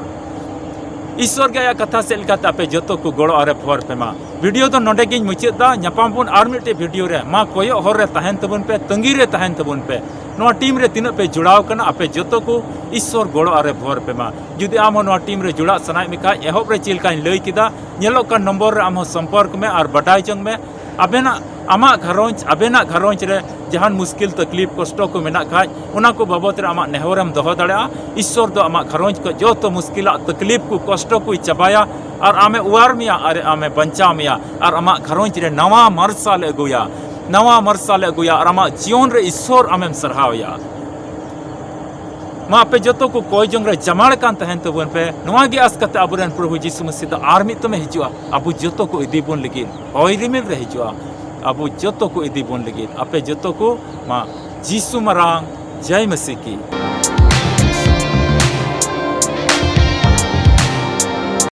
ᱤᱥᱥᱚᱨ ᱜᱮ ᱟᱭᱟᱜ ᱠᱟᱛᱷᱟ ᱥᱮᱫ ᱞᱮᱠᱟᱛᱮ ᱟᱯᱮ ᱡᱚᱛᱚ ᱠᱚ ᱜᱚᱲᱚ ᱟᱨᱮ ᱯᱷᱚᱨ ᱯᱮ ᱢᱟ᱾ ᱵᱷᱤᱰᱤᱭᱳ ᱫᱚ ᱱᱚᱰᱮ ᱜᱤᱧ ᱢᱩᱪᱟᱹᱫ ᱫᱟ᱾ ᱧᱟᱯᱟᱢ ᱵᱚᱱ ᱟᱨ ᱢᱤᱫᱴᱮᱡ ᱵᱷᱤᱰᱤᱭᱳ ᱨᱮ᱾ ᱢᱟ ᱠᱚᱭᱚᱜ ᱦᱚᱨ ᱨᱮ ᱛᱟᱦᱮᱱ ᱛᱟᱵᱚᱱ ᱯᱮ, ᱛᱟᱺᱜᱤ ᱨᱮ ᱛᱟᱦᱮᱱ ᱛᱟᱵᱚᱱ ᱯᱮ᱾ ᱱᱚᱣᱟ ᱴᱤᱢ ᱨᱮ ᱛᱤᱱᱟᱹᱜ ᱯᱮ ᱡᱚᱲᱟᱣ ᱠᱟᱱᱟ, ᱟᱯᱮ ᱡᱚᱛᱚ ᱠᱚ ᱤᱥᱥᱚᱨ ᱜᱚᱲᱚ ᱟᱨᱮ ᱵᱷᱚᱨ ᱯᱮ ᱢᱟ᱾ ᱡᱩᱫᱤ ᱟᱢ ᱦᱚᱸ ᱱᱚᱣᱟ ᱴᱤᱢ ᱨᱮ ᱡᱚᱲᱟᱜ ᱥᱟᱱᱟᱭᱮᱫ ᱢᱮ ᱠᱷᱟᱡ, ᱮᱦᱚᱵ ᱨᱮ ᱪᱮᱫ ᱞᱮᱠᱟᱧ ᱞᱟᱹᱭ ᱠᱮᱫᱟ, ᱧᱮᱞᱚᱜ ᱠᱟᱱ ᱱᱚᱢᱵᱚᱨ ᱨᱮ ᱟᱢ ᱦᱚᱸ ᱥᱚᱢᱯᱚᱨᱠ ᱢᱮ ᱟᱨ ᱵᱟᱰᱟᱭ ᱡᱚᱝ ᱢᱮ᱾ ᱟᱵᱮᱱᱟᱜ, ᱟᱢᱟᱜ ᱜᱷᱟᱨᱚᱸᱡᱽ, ᱟᱵᱮᱱᱟᱜ ᱜᱷᱟᱨᱚᱸᱡᱽ ᱨᱮ ᱡᱟᱦᱟᱱ ᱢᱩᱥᱠᱤᱞ ᱛᱟᱠᱞᱤᱯ ᱠᱚᱥᱴᱚ ᱠᱚ ᱢᱮᱱᱟᱜ ᱠᱷᱟᱡ, ᱚᱱᱟ ᱠᱚ ᱵᱟᱵᱚᱫ ᱨᱮ ᱟᱢᱟᱜ ᱱᱮᱦᱚᱨᱮᱢ ᱫᱚᱦᱚ ᱫᱟᱲᱮᱭᱟᱜᱼᱟ᱾ ᱤᱥᱥᱚᱨ ᱫᱚ ᱟᱢᱟᱜ ᱜᱷᱟᱨᱚᱸᱡᱽ ᱠᱷᱚᱡ ᱡᱚᱛᱚ ᱢᱩᱥᱠᱤᱞᱟᱜ ᱛᱟᱠᱞᱤᱯ ᱠᱚ ᱠᱚᱥᱴᱚ ᱠᱚᱭ ᱪᱟᱵᱟᱭᱟ, ᱟᱨ ᱟᱢᱮ ᱚᱣᱟᱨ ᱢᱮᱭᱟ, ᱟᱨ ᱟᱢᱮ ᱵᱟᱧᱪᱟᱣ ᱢᱮᱭᱟ, ᱟᱨ ᱟᱢᱟᱜ ᱜᱷᱟᱨᱚᱸᱡᱽ ᱨᱮ ᱱᱟᱣᱟ ᱢᱟᱨᱥᱟᱞ ᱮ ᱟᱹᱜᱩᱭᱟ᱾ ᱱᱟᱣᱟ ᱢᱟᱨᱥᱟᱞᱮ ᱟᱹᱜᱩᱭᱟ ᱟᱨ ᱟᱢᱟᱜ ᱡᱤᱭᱚᱱ ᱨᱮ ᱤᱥᱥᱚᱨ ᱟᱢᱮᱢ ᱥᱟᱨᱦᱟᱣᱮᱭᱟ᱾ ᱢᱟ ᱟᱯᱮ ᱡᱚᱛᱚ ᱠᱚ ᱠᱚᱭ ᱡᱚᱝ ᱨᱮ ᱡᱟᱢᱟᱲ ᱠᱟᱱ ᱛᱟᱦᱮᱱ ᱛᱟᱵᱚᱱ ᱯᱮ᱾ ᱱᱚᱣᱟ ᱜᱮ ᱟᱥ ᱠᱟᱛᱮ ᱟᱵᱚᱨᱮᱱ ᱯᱨᱚᱵᱷᱩ ᱡᱤᱥᱩ ᱢᱟᱹᱥᱤ ᱫᱚ ᱟᱨ ᱢᱤᱫ ᱫᱚᱢᱮ ᱦᱤᱡᱩᱜᱼᱟ, ᱟᱵᱚ ᱡᱚᱛᱚ ᱠᱚ ᱤᱫᱤ ᱵᱚᱱ ᱞᱟᱹᱜᱤᱫ, ᱦᱚᱭ ᱨᱤᱢᱤᱞ ᱨᱮ ᱦᱤᱡᱩᱜᱼᱟ, ᱟᱵᱚ ᱡᱚᱛᱚ ᱠᱚ ᱤᱫᱤ ᱵᱚᱱ ᱞᱟᱹᱜᱤᱫ᱾ ᱟᱯᱮ ᱡᱚᱛᱚ ᱠᱚ ᱢᱟ ᱡᱤᱥᱩ ᱢᱟᱨᱟᱝ ᱡᱟᱭ ᱢᱟᱹᱥᱤ ᱠᱤ᱾